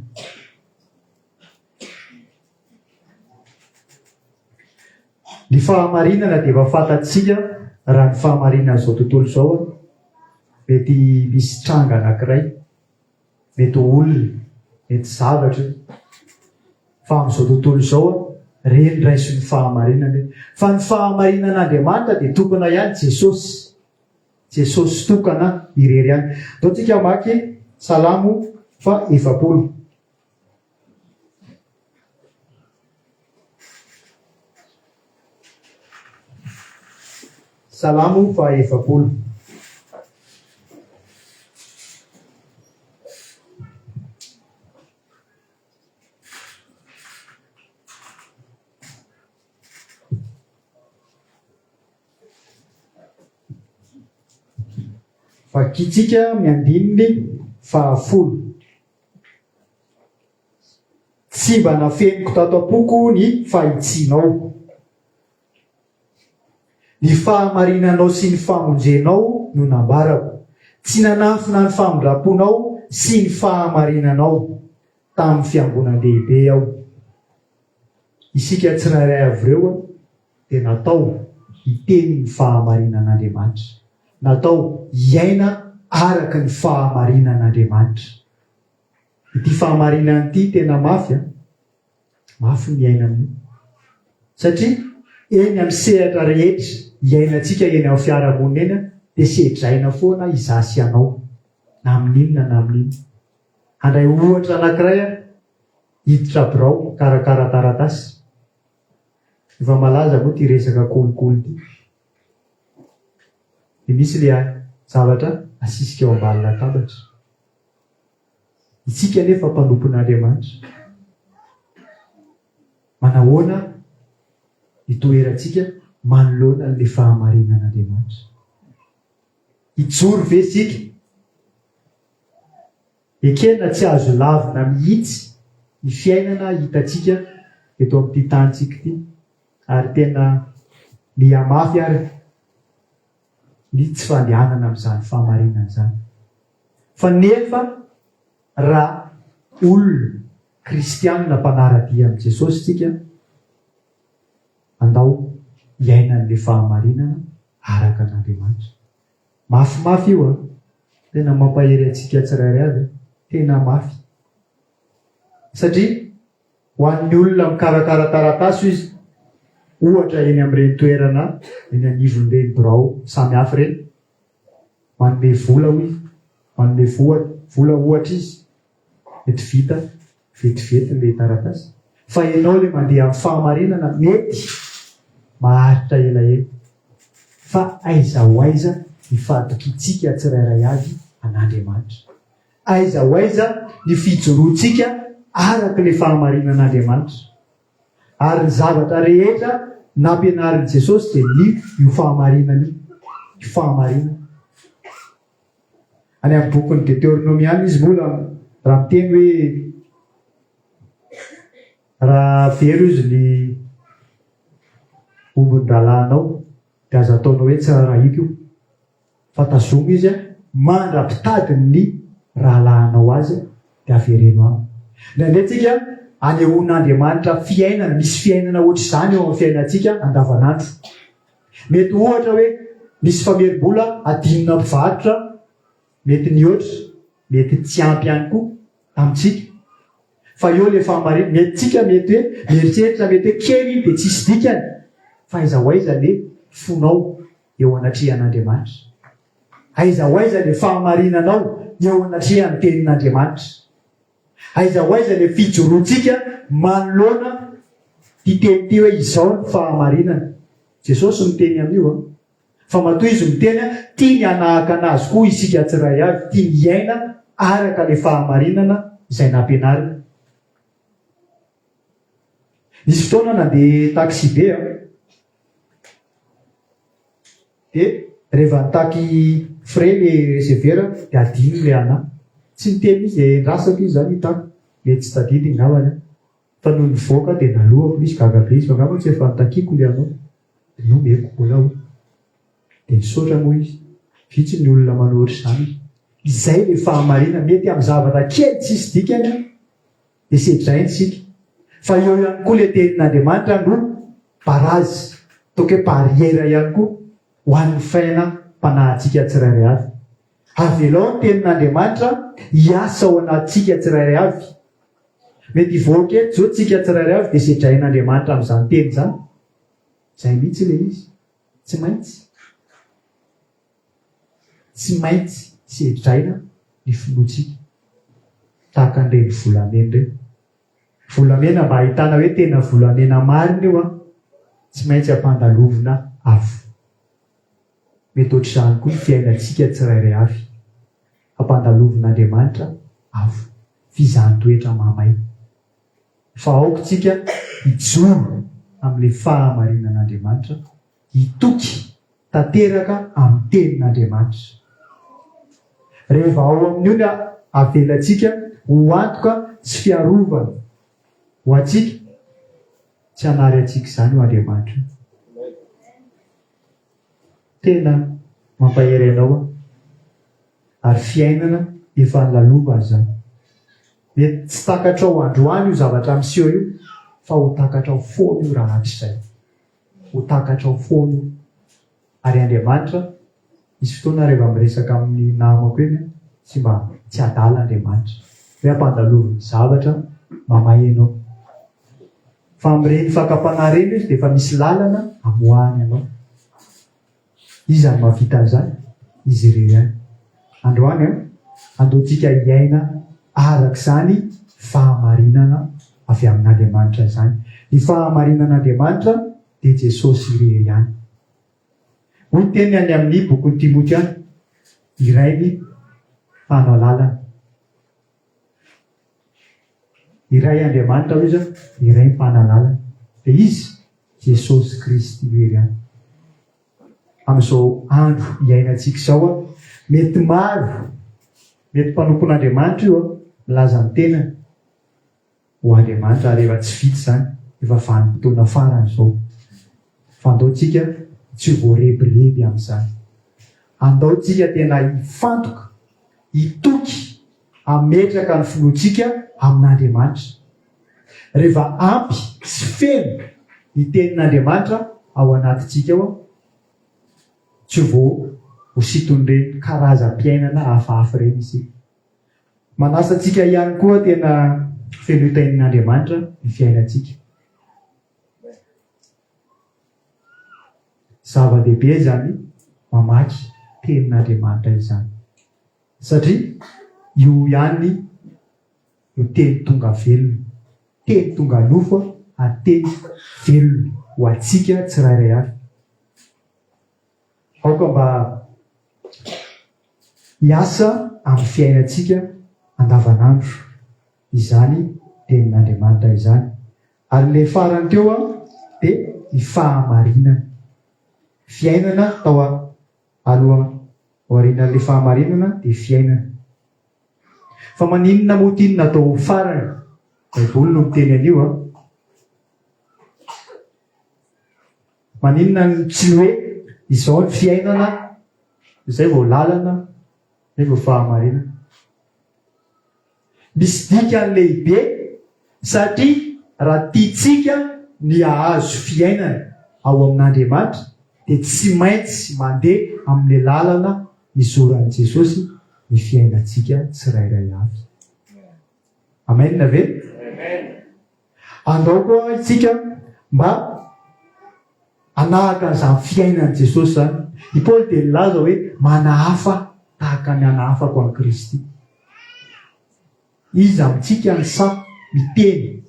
[SPEAKER 1] Ny fahamarinana dia efa fantatsika raha ny fahamarinan'izao tontolo izao an, mety misy tranga anankiray, mety ho olona, mety zavatra io, fa amin'izao tontolo izao an, reny raiso ny fahamarinana e. Fa ny fahamarinan'Andriamanitra dia tokana ihany, Jesosy. Jesosy tokana irery ihany. Ndao tsika hamaky Salamo faha 40. Salamo faha-40. Vakintsika amin'ny andininy fahafolo. Tsy mba nafeniko tato am-poko ny fahitsianao. Ny fahamarinanao sy ny famonjenao no nambarako. Tsy nanafina ny famindram-ponao sy ny fahamarinanao tamin'ny fiangonan-dehibe aho. Isika tsirairay avy ireo dia natao hiteny ny fahamarinan'Andriamanitra. Natao hiaina araka ny fahamarinan'Andriamanitra. Ity fahamarinana ity tena mafy an! Mafy ny miaina amin'io. Satria eny amin'ny sehatra rehetra iainantsika eny amin'ny fiarahamonina eny dia sedraina foana izaho sy ianao, na amin'inona na amin'inona. Handray ohatra anankiray aho, hiditra birao hikarakara taratasy. Efa malaza moa ity resaka kolikoly ity. Dia misy ilay zavatra asisika eo ambany latabatra. Isika anefa mpanompon'Andriamanitra. Manahoana ny toerantsika manoloana an'ilay fahamarinan'Andriamanitra? Hijoro ve isika? Ekena tsy azo lavina mihitsy ny fiainana hitantsika eto amin'ity tanintsika ity, ary tena mihamafy ary ny tsy fandehanana amin'izany fahamarinana izany. Fa nefa raha olona kristianina mpanara-dia amin'i Jesosy isika, andao hiaina an'ilay fahamarinana araka an'Andriamanitra. Mafimafy io an! Tena mampahery antsika tsirairay avy an! Tena mafy. Satria Ho an'ny olona mikarakara taratasy izy, ohatra eny amin'ireny toerana eny anivon'ireny birao samihafa ireny, manome vola hoy izy, manome voa vola ohatra izy, mety vita vetivety ilay taratasy. Fa ianao ilay mandeha amin'ny fahamarinana mety maharitra elaela. Fa aiza ho aiza ny fahatokiantsika tsirairay avy an'Andriamanitra? Aiza ho aiza ny fijoroantsika araka ilay fahamarinan'Andriamanitra? Ary ny zavatra rehetra nampianarin'i Jesosy dia ny io fahamarinana io. Io fahamarinana. Any amin'ny bokin'ny Deteronomia any izy mbola raha miteny hoe raha very izy ny ombin'ny rahalahinao dia aza ataonao hoe tsy raharahiako io. Fa tazomy izy mandra-pitadiny ny rahalahinao azy dia avereno aminy. Indraindray tsika. anehoan'Andriamanitra fiainana, misy fiainana ohatr'izany eo amin'ny fiainantsika andavanandro. Mety ohatra hoe misy famerim-bola adinona mpivarotra, mety nihoatra, mety tsy ampy ihany koa tamintsika. Fa eo le fahamarinana, mety tsika mety hoe mieritreritra mety hoe kely iny dia tsisy dikany, fa aiza ho aiza le fonao eo anatrehan'Andriamanitra? Aiza ho aiza le fahamarinanao eo anatrehan'ny tenin'Andriamanitra? Aiza ho aiza le fijoroantsika manoloana ity teny ity hoe izao ny fahamarinana? Jesosy miteny amin'io an! Fa matoa izy miteny an, tiany hanahaka anazy koa isika tsiray avy, tiany hiaina araka le fahamarinana izay nampianariny. Nisy fotoana nandeha taxi be aho. Dia rehefa nitaky frais le receveur dia adinony le anah. Tsy niteny mihitsy dia endrasako izy zany hitaky. Mety tsy tadidiny ngambany an. Fa nony nivoaka aho dia nalohako izy, gaga be izy fa angamba tsy efa nitakiako le anao. Dia nomeko vola aho. Dia nisaotra moa izy. Vitsy ny olona manao ohatr'izany. Izay le fahamarinana. Mety amin'ny zavatra kely tsisy dikany an. Dia sedraina isika. Fa eo ihany koa ilay tenin'Andriamanitra no barazy, ataoko hoe barrière ihany koa ho an'ny fainam-panahintsika tsirairay avy. Avelao ny tenin'Andriamanitra hiasa ao anatintsika tsirairay avy. Mety hivoaka eto izao tsika tsirairay avy dia sedrain'Andriamanitra amin'izany teny izany. Izay mihitsy ilay izy. Tsy maintsy. Tsy maintsy sedraina ny finoantsika, tahaka an'ireny volamena ireny. Volamena mba ahitana hoe tena volamena marina io an, tsy maintsy ampandalovina afo. Mety ohatr'izany koa ny fiainantsika tsirairay avy. Ampandalovin'Andriamanitra afo, fizahan-toetra mahamay. Fa aoka isika hijoro amin'ilay fahamarinan'Andriamanitra, hitoky tanteraka amin'ny Tenin'Andriamanitra. Rehefa ao amin'io ny avelantsika ho antoka sy fiarovana ho antsika, tsy hanary antsika izany io Andriamanitra io. Tena mampahery anao aho. Ary fiainana efa nolalovana izany. Mety tsy takatrao androany io zavatra miseho io, fa ho takatrao foana io rahatrizay. Ho takatrao foana io. Ary Andriamanitra, misy fotoana rehefa miresaka amin'ny namako eny aho, tsy mba tsy adala Andriamanitra. Hoe ampandaloviny zavatra mamay anao. Fa amin'ireny fakam-panahy ireny izy dia efa misy lalana amoahany anao. Iza no mahavita an'izany? Izy irery ihany. Androany an, andeontsika hiaina araka izany fahamarinana avy amin'Andriamanitra izany. Ny fahamarinan'Andriamanitra dia Jesosy irery ihany. Hoy ny teniny any amin'ny bokin'i Timoty any, Iray ny mpanalalana. Iray Andriamanitra hoy izy, iray ny mpanalalana. Dia iza? Jesosy Kristy irery ihany. Amin'izao andro iainantsika izao, mety maro, mety mpanompon'Andriamanitra io, milaza ny tenany ho Andriamanitra ary efa tsy vita izany, efa vanim-potoana farany izao. Fa andao tsika tsy ho voarebireby amin'izany. Andao tsika tena hifantoka, hitoky, hametraka ny finoantsika amin'Andriamanitra. Rehefa ampy sy feno ny tenin'Andriamanitra ao anatintsika ao, tsy ho voasinton'ireny karazam-piainana hafahafa ireny isika. Manasa antsika ihany koa tena feno tenin'Andriamanitra ny fiainantsika. Zava-dehibe izany mamaky tenin'Andriamanitra izany. Satria io ihany no teny tonga velona. Teny tonga nofo ary teny velona ho antsika tsirairay avy. Aoka mba hiasa amin'ny fiainantsika andavanandro izany tenin'Andriamanitra izany. Ary ilay farany teo dia ny fahamarinana. Fiainana tao aloha aorianan'ilay fahamarinana dia fiainana. Fa maninona moa ity no natao ho farany? Baiboly no miteny an'io an. Maninona no tsy ny hoe izao ny fiainana, izay vao lalana, izay vao fahamarinana. Misy dikany lehibe. Satria raha tiantsika ny hahazo fiainana ao amin'Andriamanitra dia tsy maintsy mandeha amin'ilay lalana nizoran'i Jesosy ny fiainantsika tsirairay avy. Amen ve? Andao koa isika mba hanahaka an'izany fiainan'i Jesosy izany. I Paoly dia nilaza hoe manahafa tahaka ny hanahafako an'i Kristy. Iza amintsika no sahy miteny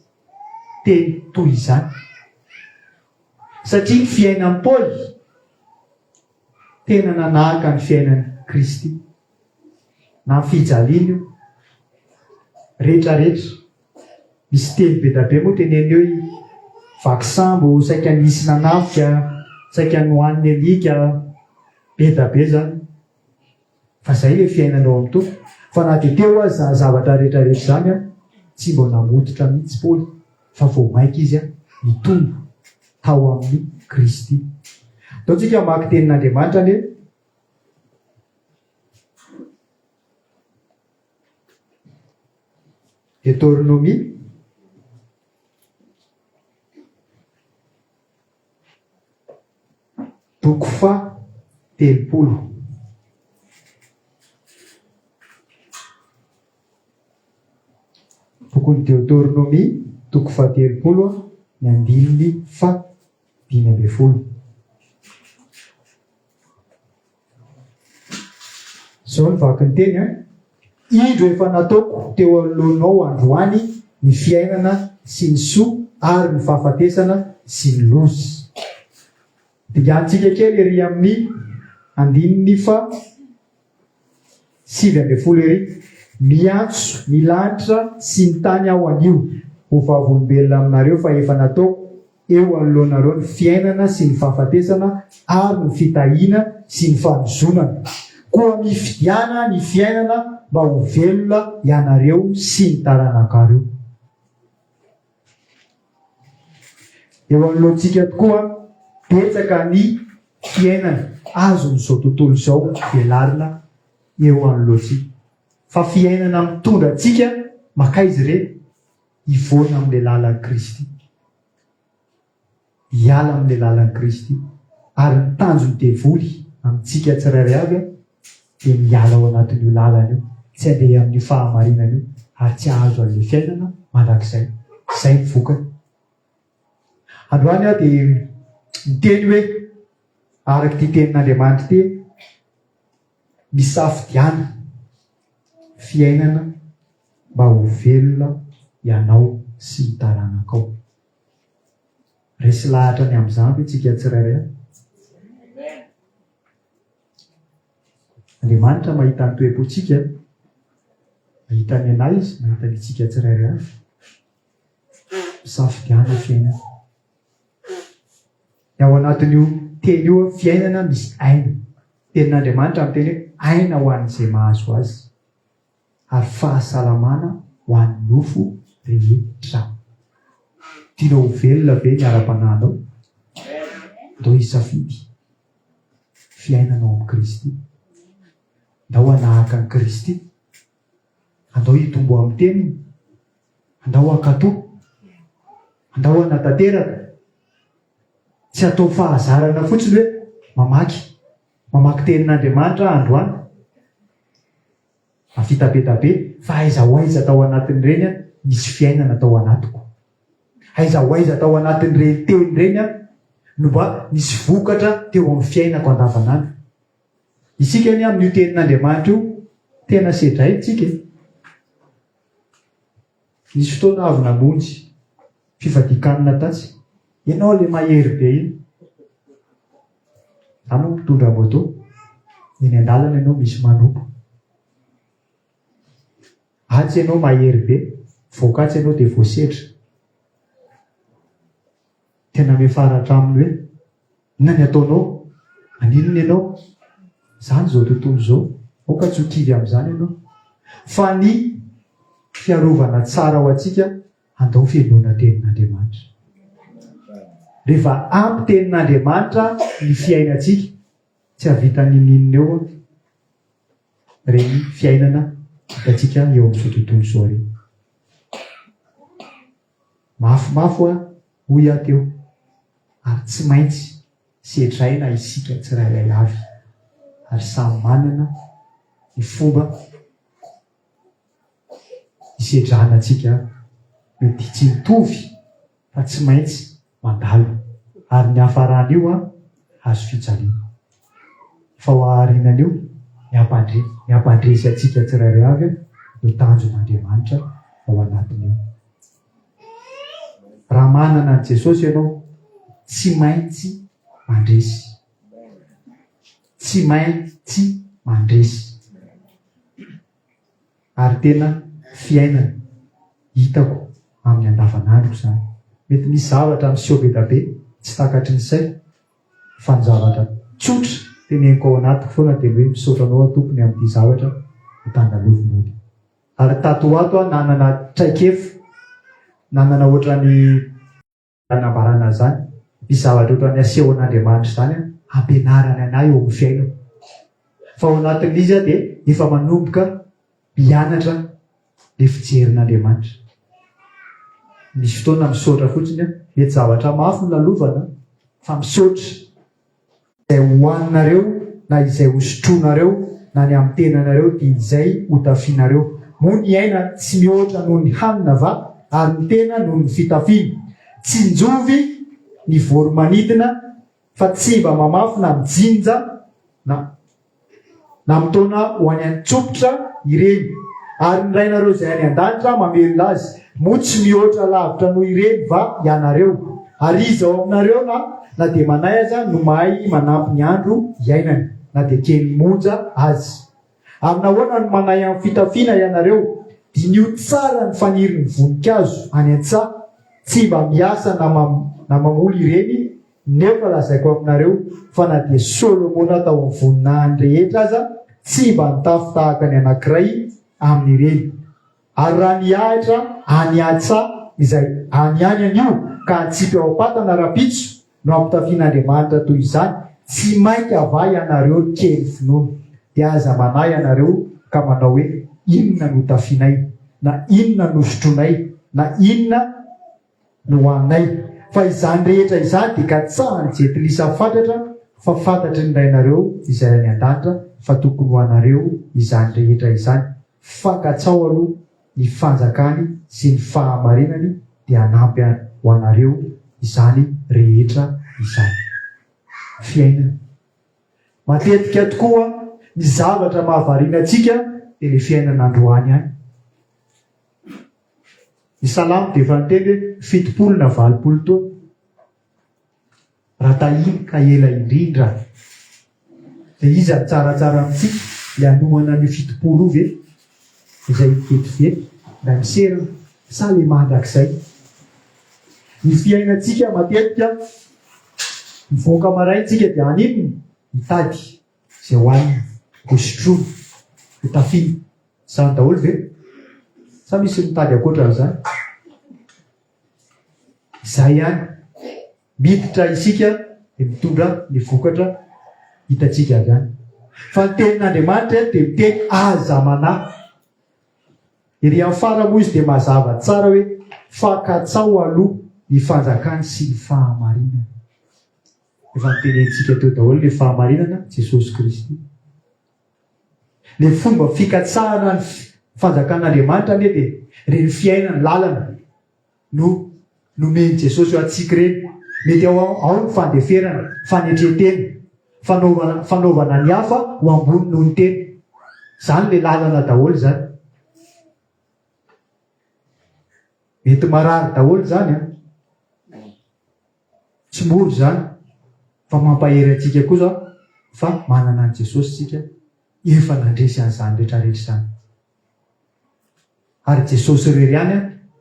[SPEAKER 1] teny toy izany? Satria ny fiainan'i Paoly tena nanahaka ny fiainan'i Kristy. Na ny fijaliana io, retraretra. Misy teny be da be moa teneniny eo i vaky sambo, saika nisy nanafika, saika nohanin'ny alika, be da be zany. Fa zay le fiainana ao amin'ny Tompo. Fa na dia teo aza izany zavatra rehetra rehetra izany an, tsy mba namototra mihitsy Paoly fa vao mainka izy nitombo tao amin'i Kristy. Ndao tsika hamaky tenin'Andriamanitra anie. Deuteronomia. Toko faha 30. Bokin'ny Deoteronomia, toko faha 30, ny andininy faha 15. Izao ny vaky ny teny an, Indro efa nataoko teo anoloanao androany ny fiainana sy ny soa ary ny fahafatesana sy ny loza. Dinganintsika kely ery amin'ny andininy faha 19 ery, Miantso ny lanitra sy ny tany aho anio ho vavolombelona aminareo fa efa nataoko eo anoloanareo ny fiainana sy ny fahafatesana ary ny fitahiana sy ny fanozonana. Koa mifidiana ny fiainana mba ho velona ianareo sy ny taranakareo. Eo anoloantsika tokoa betsaka ny fiainana azon'izao tontolo izao velarina eo anoloantsika. Fa fiainana mitondra antsika makaiza ireny? Hivoana amin'ilay lalan'i Kristy. Hiala amin'ilay lalan'i Kristy. Ary ny tanjon'ny devoly amintsika tsirairay avy dia ny hiala ao anatin'io lalana io, tsy handeha amin'io fahamarinana io, ary tsy hahazo an'ilay fiainana mandrakizay. Izay ny vokany. Androany aho dia miteny hoe, araka ity tenin'Andriamanitra ity, Misafidiana fiainana mba ho velona ianao sy ny taranakao. Resy lahatra ny amin'izany ve tsika tsirairay avy? Andriamanitra mahita ny toe-pontsika, mahita ny anay Izy, mahita ny antsika tsirairay avy. Misafidiana fiainana. Ny ao anatin'io teny io fiainana misy aina. Tenin'Andriamanitra miteny hoe aina ho an'izay mahazo azy ary fahasalamana ho an'ny nofo rehetra. Tianao ho velona ve ny ara-panahinao? Ndao hisafidy fiainana ao amin'i Kristy. Ndao hanahaka an'i Kristy. Andao hitombo amin'ny teniny. Andao hankatò. Andao hanatanteraka. Tsy atao fahazarana fotsiny hoe mamaky, mamaky tenin'Andriamanitra aho androany. Mahavita be da be, fa aiza ho aiza tao anatin'ireny aho nisy fiainana tao anatiko. Aiza ho aiza tao anatin'ireny teny ireny aho no mba nisy vokatra teo amin'ny fiainako andavanandro. Isika anie amin'io tenin'Andriamanitra io tena sedraina tsika e. Nisy fotoana avy namonjy fifadian-kanina tatsy. Ianao le mahery be iny. Za moa mitondra moto. Eny an-dalana ianao misy manompo. Atsy ianao mahery be, mivoaka atsy ianao dia voasedra. Tena miafara hatramin'ny hoe inona ny ataonao? Maninona ianao? Izany izao tontolo izao. Aoka tsy ho kivy amin'izany ianao. Fa ny fiarovana tsara ho antsika, andao fenoina tenin'Andriamanitra. Rehefa ampy tenin'Andriamanitra ny fiainantsika, tsy hahavita n'inon'inona eo ireny fiainana hitantsika eo amin'izao tontolo izao ireny. Mafimafy hoa hoy aho teo ary tsy maintsy sedraina isika tsirairay avy ary samy manana ny fomba hisedrana antsika mety tsy hitovy fa tsy maintsy mandalo ary ny hafaran'io an hazo fijaliana fa ho aharinan'io ny hampandre ny hampandresy antsika tsirairay avy no tanjon'Andriamanitra ao anatin'io. Raha manana an'i Jesosy ianao, tsy maintsy mandresy. Tsy maintsy mandresy. Ary tena fiainana hitako amin'ny andavanandroko izany. Mety misy zavatra miseho be da be tsy takatry ny saiko, fa ny zavatra tsotra teneniko ao anatiko foana dia ny hoe misaotra anao aho Tompo ny amin'ity zavatra ampandalovinao ity. Ary tato ho ato aho nanana traikefa, nanana ohatran'ny nanambarana an'izany, misy zavatra ohatran'ny asehon'Andriamanitra izany hampianarany an'ahy eo amin'ny fiainako. Fa ao anatin'ilay izy aho dia efa manomboka mianatra ilay fijerin'Andriamanitra. Misy fotoana misaotra fotsiny aho, mety zavatra mafy no lalovana fa misaotra. Izay hohaninareo na izay hosotroinareo na ny amin'ny tenanareo dia izay hotafianareo. Moa ny aina tsy mihoatra noho ny hanina va, ary ny tena noho ny fitafiana? Tsinjovy ny voro-manidina fa tsy mba mamafy na mijinja na. Na mitaona ho any an-tsopitra ireny, ary ny Rainareo izay any an-danitra mamelona azy, moa tsy mihoatra lavitra noho ireny va ianareo? Ary iza ao aminareo na na dia manahy aza no mahay manampy ny andro iainany, na dia kely monja aza? Ary nahoana no manahy amin'ny fitafiana ianareo? Diniho tsara ny fanirin'ny voninkazo any an-tsaha, tsy mba miasa na na mamoly ireny, Nefa lazaiko aminareo fa na dia Solomona tao amin'ny voninahiny rehetra aza tsy mba nitafy tahaka ny anankiray amin'ireny. Ary raha ny ahitra any an-tsaha izay any ihany anio ka hatsipy ao am-patana rahampitso no ampitafian'Andriamanitra toy izany, tsy mainka va ianareo ry kely finoana? Dia aza manahy ianareo ka manao hoe, Inona no hotafianay? Na inona no hosotroinay? Na inona no ho anay, fa izany rehetra izany dia katsahan'ny jentilisa fatratra, fa fantatry ny Rainareo izay any an-danitra fa tokony ho anareo izany rehetra izany, fa katsaho aloha ny fanjakany sy ny fahamarinany dia hanampy ho anareo izany rehetra izany. Fiainana. Matetika tokoa ny zavatra mahavariana antsika dia ilay fiainana androany ihany. Ny salamo dia efa niteny hoe 70 na 80 taona. Raha tahiny ka ela indrindra. Dia iza no tsaratsara amintsika ilay hanomana an'io 70 io ve? Izay vetivety na miserana sa ilay mandrakizay? Ny fiainantsika matetika mivoaka maraina tsika dia haninona? Hitady izay hohanina, hosotroina, hotafiana. Izany daholo ve? Sa misy mitady ankoatra an'izany? Izay ihany. Miditra isika dia mitondra ny vokatra hitantsika avy any. Fa ny tenin'Andriamanitra eto dia miteny aza manahy. Ery amin'ny fara moa izy dia mazava tsara hoe fa katsaho aloha ny fanjakany sy ny fahamarinany. Efa notenenintsika teo daholo ilay fahamarinana, Jesosy Kristy. Ilay fomba fikatsahana ny fanjakan'Andriamanitra anie dia ireny fiainana, lalana no nomen'i Jesosy ho antsika ireny. Mety ao ao ny fandeferana, fanetren-tena, fanaovana fanaovana ny hafa ho ambony noho ny tena. Izany ilay lalana daholo izany. Mety marary daholo izany an. Tsy mora izany fa mampahery antsika kosa fa manana an'i Jesosy isika efa nandresy an'izany rehetra rehetra izany. Ary Jesosy irery ihany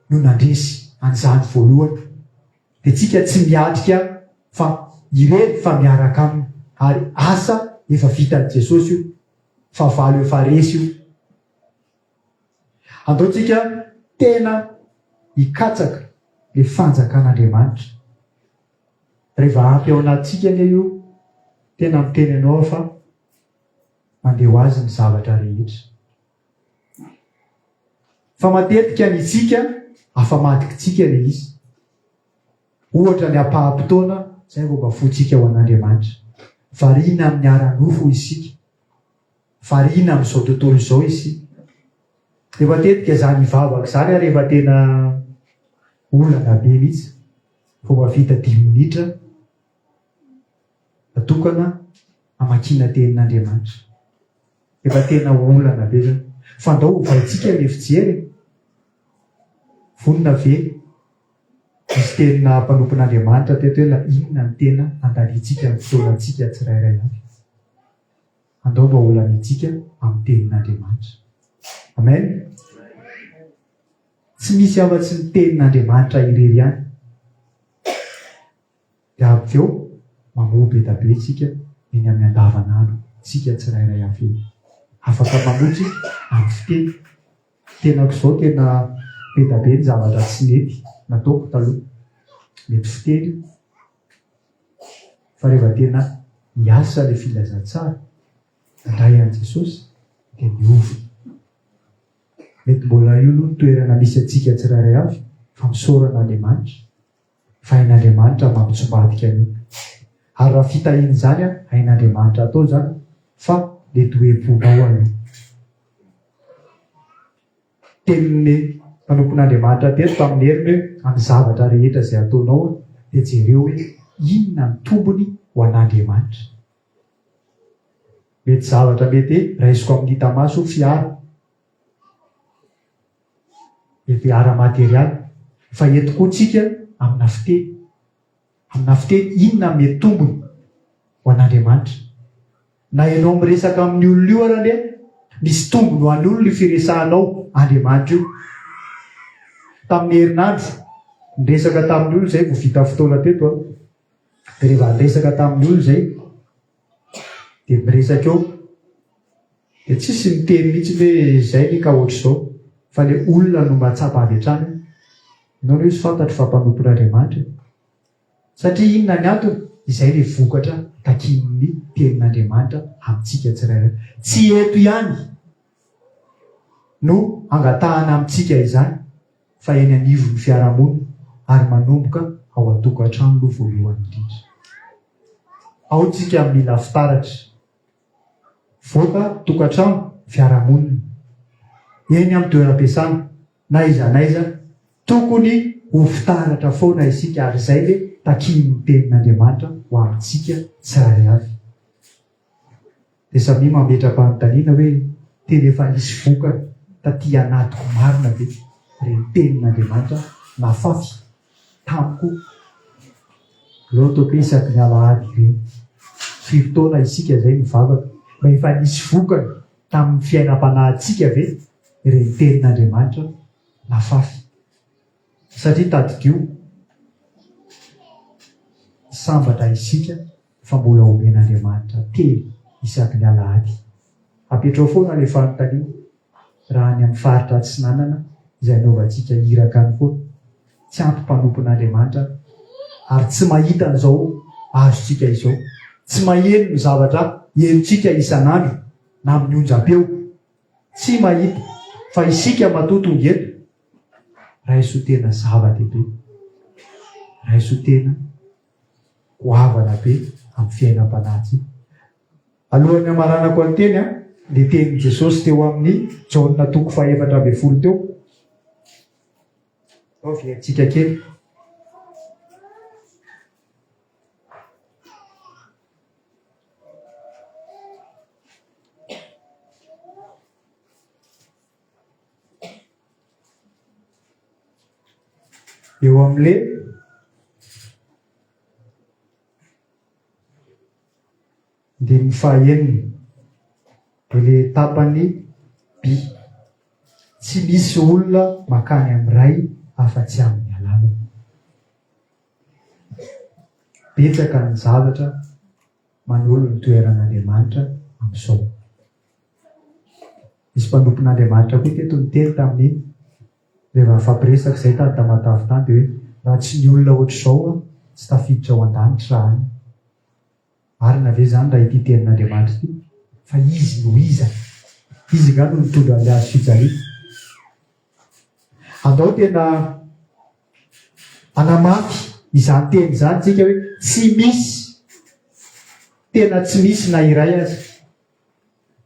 [SPEAKER 1] no nandresy an'izany voalohany. Dia tsika tsy miatrika fa irery fa miaraka aminy. Ary asa efa vitan'i Jesosy io. Fahavalo efa resy io. Andao tsika tena hikatsaka le fanjakan'Andriamanitra. Reva ampy ao anatintsika anie io, tena miteny anao aho fa mandeha ho azy ny zavatra rehetra. Fa matetika ny tsika afamadikitsika le izy. Ohatra ny ampaham-potoana izay vao mba fointsika ho an'Andriamanitra. Variana amin'ny ara-nofo isika. Variana amin'izao tontolo izao isika. Dia matetika izany hivavaka izany ary efa tena olana be mihitsy. Vao mahavita dimy minitra natokana hamakiana tenin'Andriamanitra. Efa tena olana be izany. Fa ndao ovaintsika ilay fijery e. Vonona ve? Nisy tenina mpanompon'Andriamanitra teto hoe la inona no tena andaniantsika ny fotoanantsika tsirairay avy. Andao mba holaniantsika amin'ny tenin'Andriamanitra. Amen. Tsy misy afa-tsy ny tenin'Andriamanitra irery ihany. Dia avy eo mamoa be da be tsika eny amin'ny andavanandro tsika tsirairay avy eny. Afaka mamoa tsika amin'ny fiteny. Tenako izao tena be da be ny zavatra tsy nety nataoko taloha. Mety fiteny io. Fa rehefa tena miasa ilay filazantsara, nandray an'i Jesosy dia miova. Mety mbola io aloha ny toerana misy antsika tsirairay avy fa misaora an'Andriamanitra fa hain'Andriamanitra mampitsombadika an'io. Ary raha fitahiana izany an, hain'Andriamanitra atao izany fa le toe-ponao aloha. Tenin'ny mpanompon'Andriamanitra teto tamin'ny heriny hoe amin'ny zavatra rehetra izay ataonao dia jereo hoe inona ny tombony ho an'Andriamanitra. Mety zavatra mety raisiko amin'ny hita maso fiara, mety ara-materialy, fa eto koa tsika amina fiteny. Amina fiteny inona mety tombony ho an'Andriamanitra? Na ianao miresaka amin'ny olona io ary anie, misy tombony ho an'olona io firesahanao Andriamanitra io. Tamin'ny herinandro, niresaka tamin'ny olona izay vao vita fotoana teto aho. Dia rehefa niresaka tamin'ny olona izay, dia miresaka eo, dia tsisy niteny mihitsy hoe izay anie ka ohatr'izao, fa ilay olona no mahatsapa avy hatrany hoe, ianao anie ozy fantatro fa mpanompon'Andriamanitra e. Satria inona ny antony? Izay ilay vokatra takian'ny tenin'Andriamanitra amintsika tsirairay. Tsy eto ihany no angatahana amintsika izany fa eny anivon'ny fiarahamonina ary manomboka ao an-tokantrano aloha voalohany indrindra. Ao tsika mila fitaratra. Voaka tokantrano, fiarahamonina. Eny amin'ny toeram-piasana, na aiza na aiza, tokony ho fitaratra foana isika ary izay le takian'ny tenin'Andriamanitra ho amintsika tsirairay avy. Dia samia mametra-panontaniana hoe tena efa nisy vokany taty anatiko marina ve ireny tenin'Andriamanitra nafafy tamiko ireo ataoko hoe isaky ny alahady ireny. Firy taona isika izay nivavaka, mba efa nisy vokany tamin'ny fiainam-panahintsika ve ireny tenin'Andriamanitra nafafy? Satria tadidio, sambatra isika fa mbola omen'Andriamanitra teny isaky ny alahady. Apetrao foana ilay fanontaniana raha any amin'ny faritra atsinanana izay anaovantsika iraka any foana. Tsy ampy mpanompon'Andriamanitra ary tsy mahita an'izao azontsika izao. Tsy maheno ny zavatra henontsika isan'andro na amin'ny onjam-peo. Tsy mahita. Fa isika matoa tonga eto, raiso ho tena zava-dehibe. Raiso ho tena goavana be amin'ny fiainam-panahintsika. Alohan'ny hamaranako ny teny, ny tenin'i Jesosy teo amin'ny Jaona toko fahefatra ambin'ny folo teo. Atao viantsika kely. Eo amin'le andininy fahaenina dia le tapany by. Tsy misy olona makany amin'ny Ray afa-tsy amin'ny alalany. Betsaka ny zavatra manolo ny toeran'Andriamanitra amin'izao. Nisy mpanompon'Andriamanitra koa teto niteny tamin'iny, rehefa nifampiresaka izay tany Tamatave tany, dia hoe raha tsy ny olona ohatr'izao aho tsy tafiditra ao an-danitra raha any. Marina ve izany raha ity tenin'Andriamanitra ity? Fa izy no iza? Izy angaha no nitondra an'ilay hazo fijaliana? Andao tena hanamafy. izany teny izany tsika hoe tsy misy, tena tsy misy na iray aza.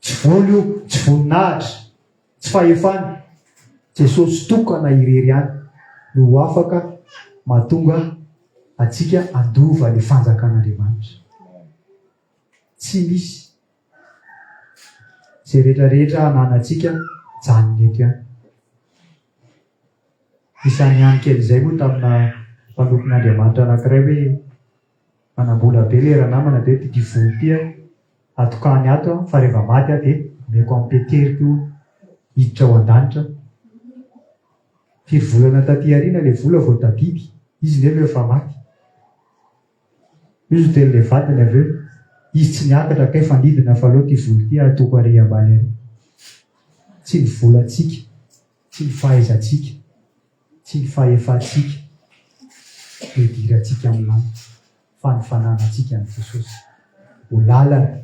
[SPEAKER 1] Tsy vola io, tsy voninahitra, tsy fahefana. Jesosy tokana irery ihany no ho afaka mahatonga antsika handova ny fanjakan'Andriamanitra. Tsy misy. Izay rehetra rehetra ananantsika mijanona eto ihany. Isan'ny ihany kely izay moa tamina mpanompon'Andriamanitra anankiray hoe manambola be le ranamana dia ity vola ity atokany ato fa rehefa maty aho dia omeko an'i Peteriko io hiditra ao an-danitra. Firy volana taty aoriana le vola vao tadidy, izy nefa efa maty. Izy niteny le vadiny avy eo, izy tsy niakatra kay fa nidina fa aleo ty vola ity atoko ary ambany ary. Tsy ny volantsika, tsy ny fahaizantsika, tsy ny fahefantsika no idirantsika amin'ny lanitra fa ny fananantsika an'i Jesosy ho lalana,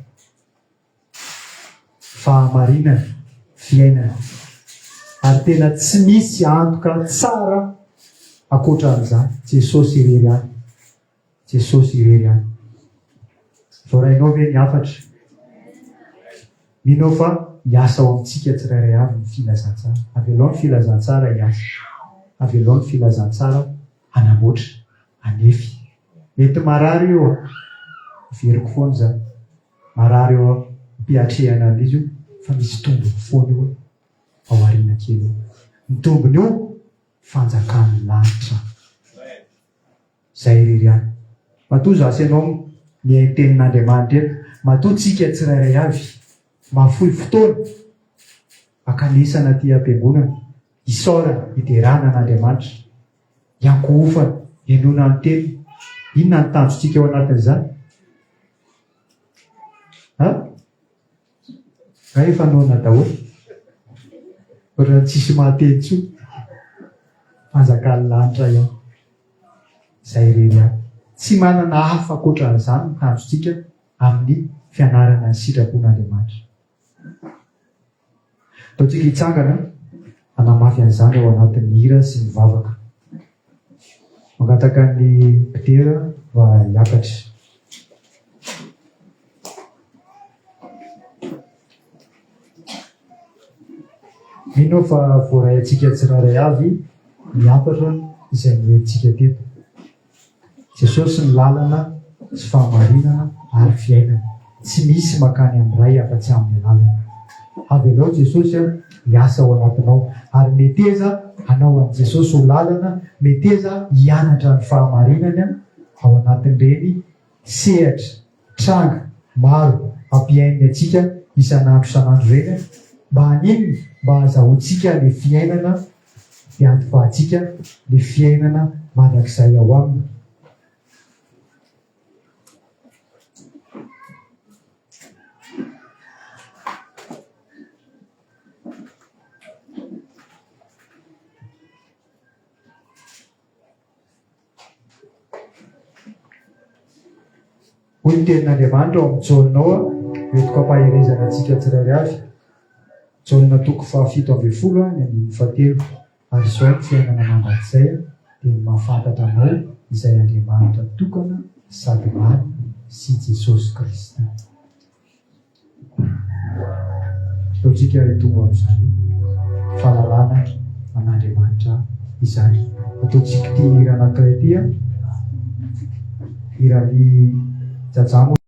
[SPEAKER 1] fahamarinana, fiainana. Ary tena tsy misy antoka tsara ankoatra an'izany. Jesosy irery ihany. Jesosy irery ihany. Voarainao ve ny hafatra? Mino aho fa hiasa ao amintsika tsirairay avy ny filazantsara. Avelao ny filazantsara hiasa. Avelao ny filazantsara hanamboatra, hanefy. Mety marary io an. Averiko foana izany. Marary eo am-piatrehana an'izy io fa misy tombony foana io ao aoriana kely eo. Ny tombony io, fanjakan'ny lanitra. Izay irery ihany. Matoa izaho sy ianao mihaino tenin'Andriamanitra eto, matoa tsika tsirairay avy mahafoy fotoana hankanesana aty am-piangonana, hisaorana, hiderana an'Andriamanitra, hiankohofana, henoina ny teniny. Inona ny tanjontsika ao anatin'izany? Ha? Nga efa noana daholo? Ohatran'ny tsisy mahateny intsony. Fanjakan'ny lanitra ihany. Izay irery ihany. Tsy manana hafa ankoatran'izany ny tanjontsika amin'ny fianarana ny sitrapon'Andriamanitra. Ataontsika hitsangana hanamafy an'izany ao anatin'ny hira sy ny vavaka. Mangataka ny mpidera mba hiakatra. Mino aho fa voaray antsika tsirairay avy ny hafatra izay noentintsika teto. Jesosy ny lalana sy fahamarinana ary fiainana. Tsy misy makany amin'ny Ray afa-tsy amin'ny alalany. Avelao Jesosy hiasa ao anatinao ary meteza hanao an'i Jesosy ho lalana, meteza hianatra ny fahamarinany ao anatin'ireny sehatra, tranga, maro ampiaininy antsika isan'andro isan'andro ireny mba haninona? Mba hahazahoantsika ilay fiainana dia antovahantsika ny fiainana mandrakizay ao aminy. Hoy ny tenin'Andriamanitra ao amin'ny Jaona ao, entiko ampaherezana antsika tsirairay avy. Jaona toko fahafito ambin'ny folo ny andininy fahatelo, Ary izao ny fiainana mandrakizay, dia ny mahafantatra Anao izay Andriamanitra tokana sady marina sy Jesosy Kristy. Ataontsika hitombo amin'izany fahalalana an'Andriamanitra izany. Ataontsika ity hira anankiray ity, hiran'i Jaja moa.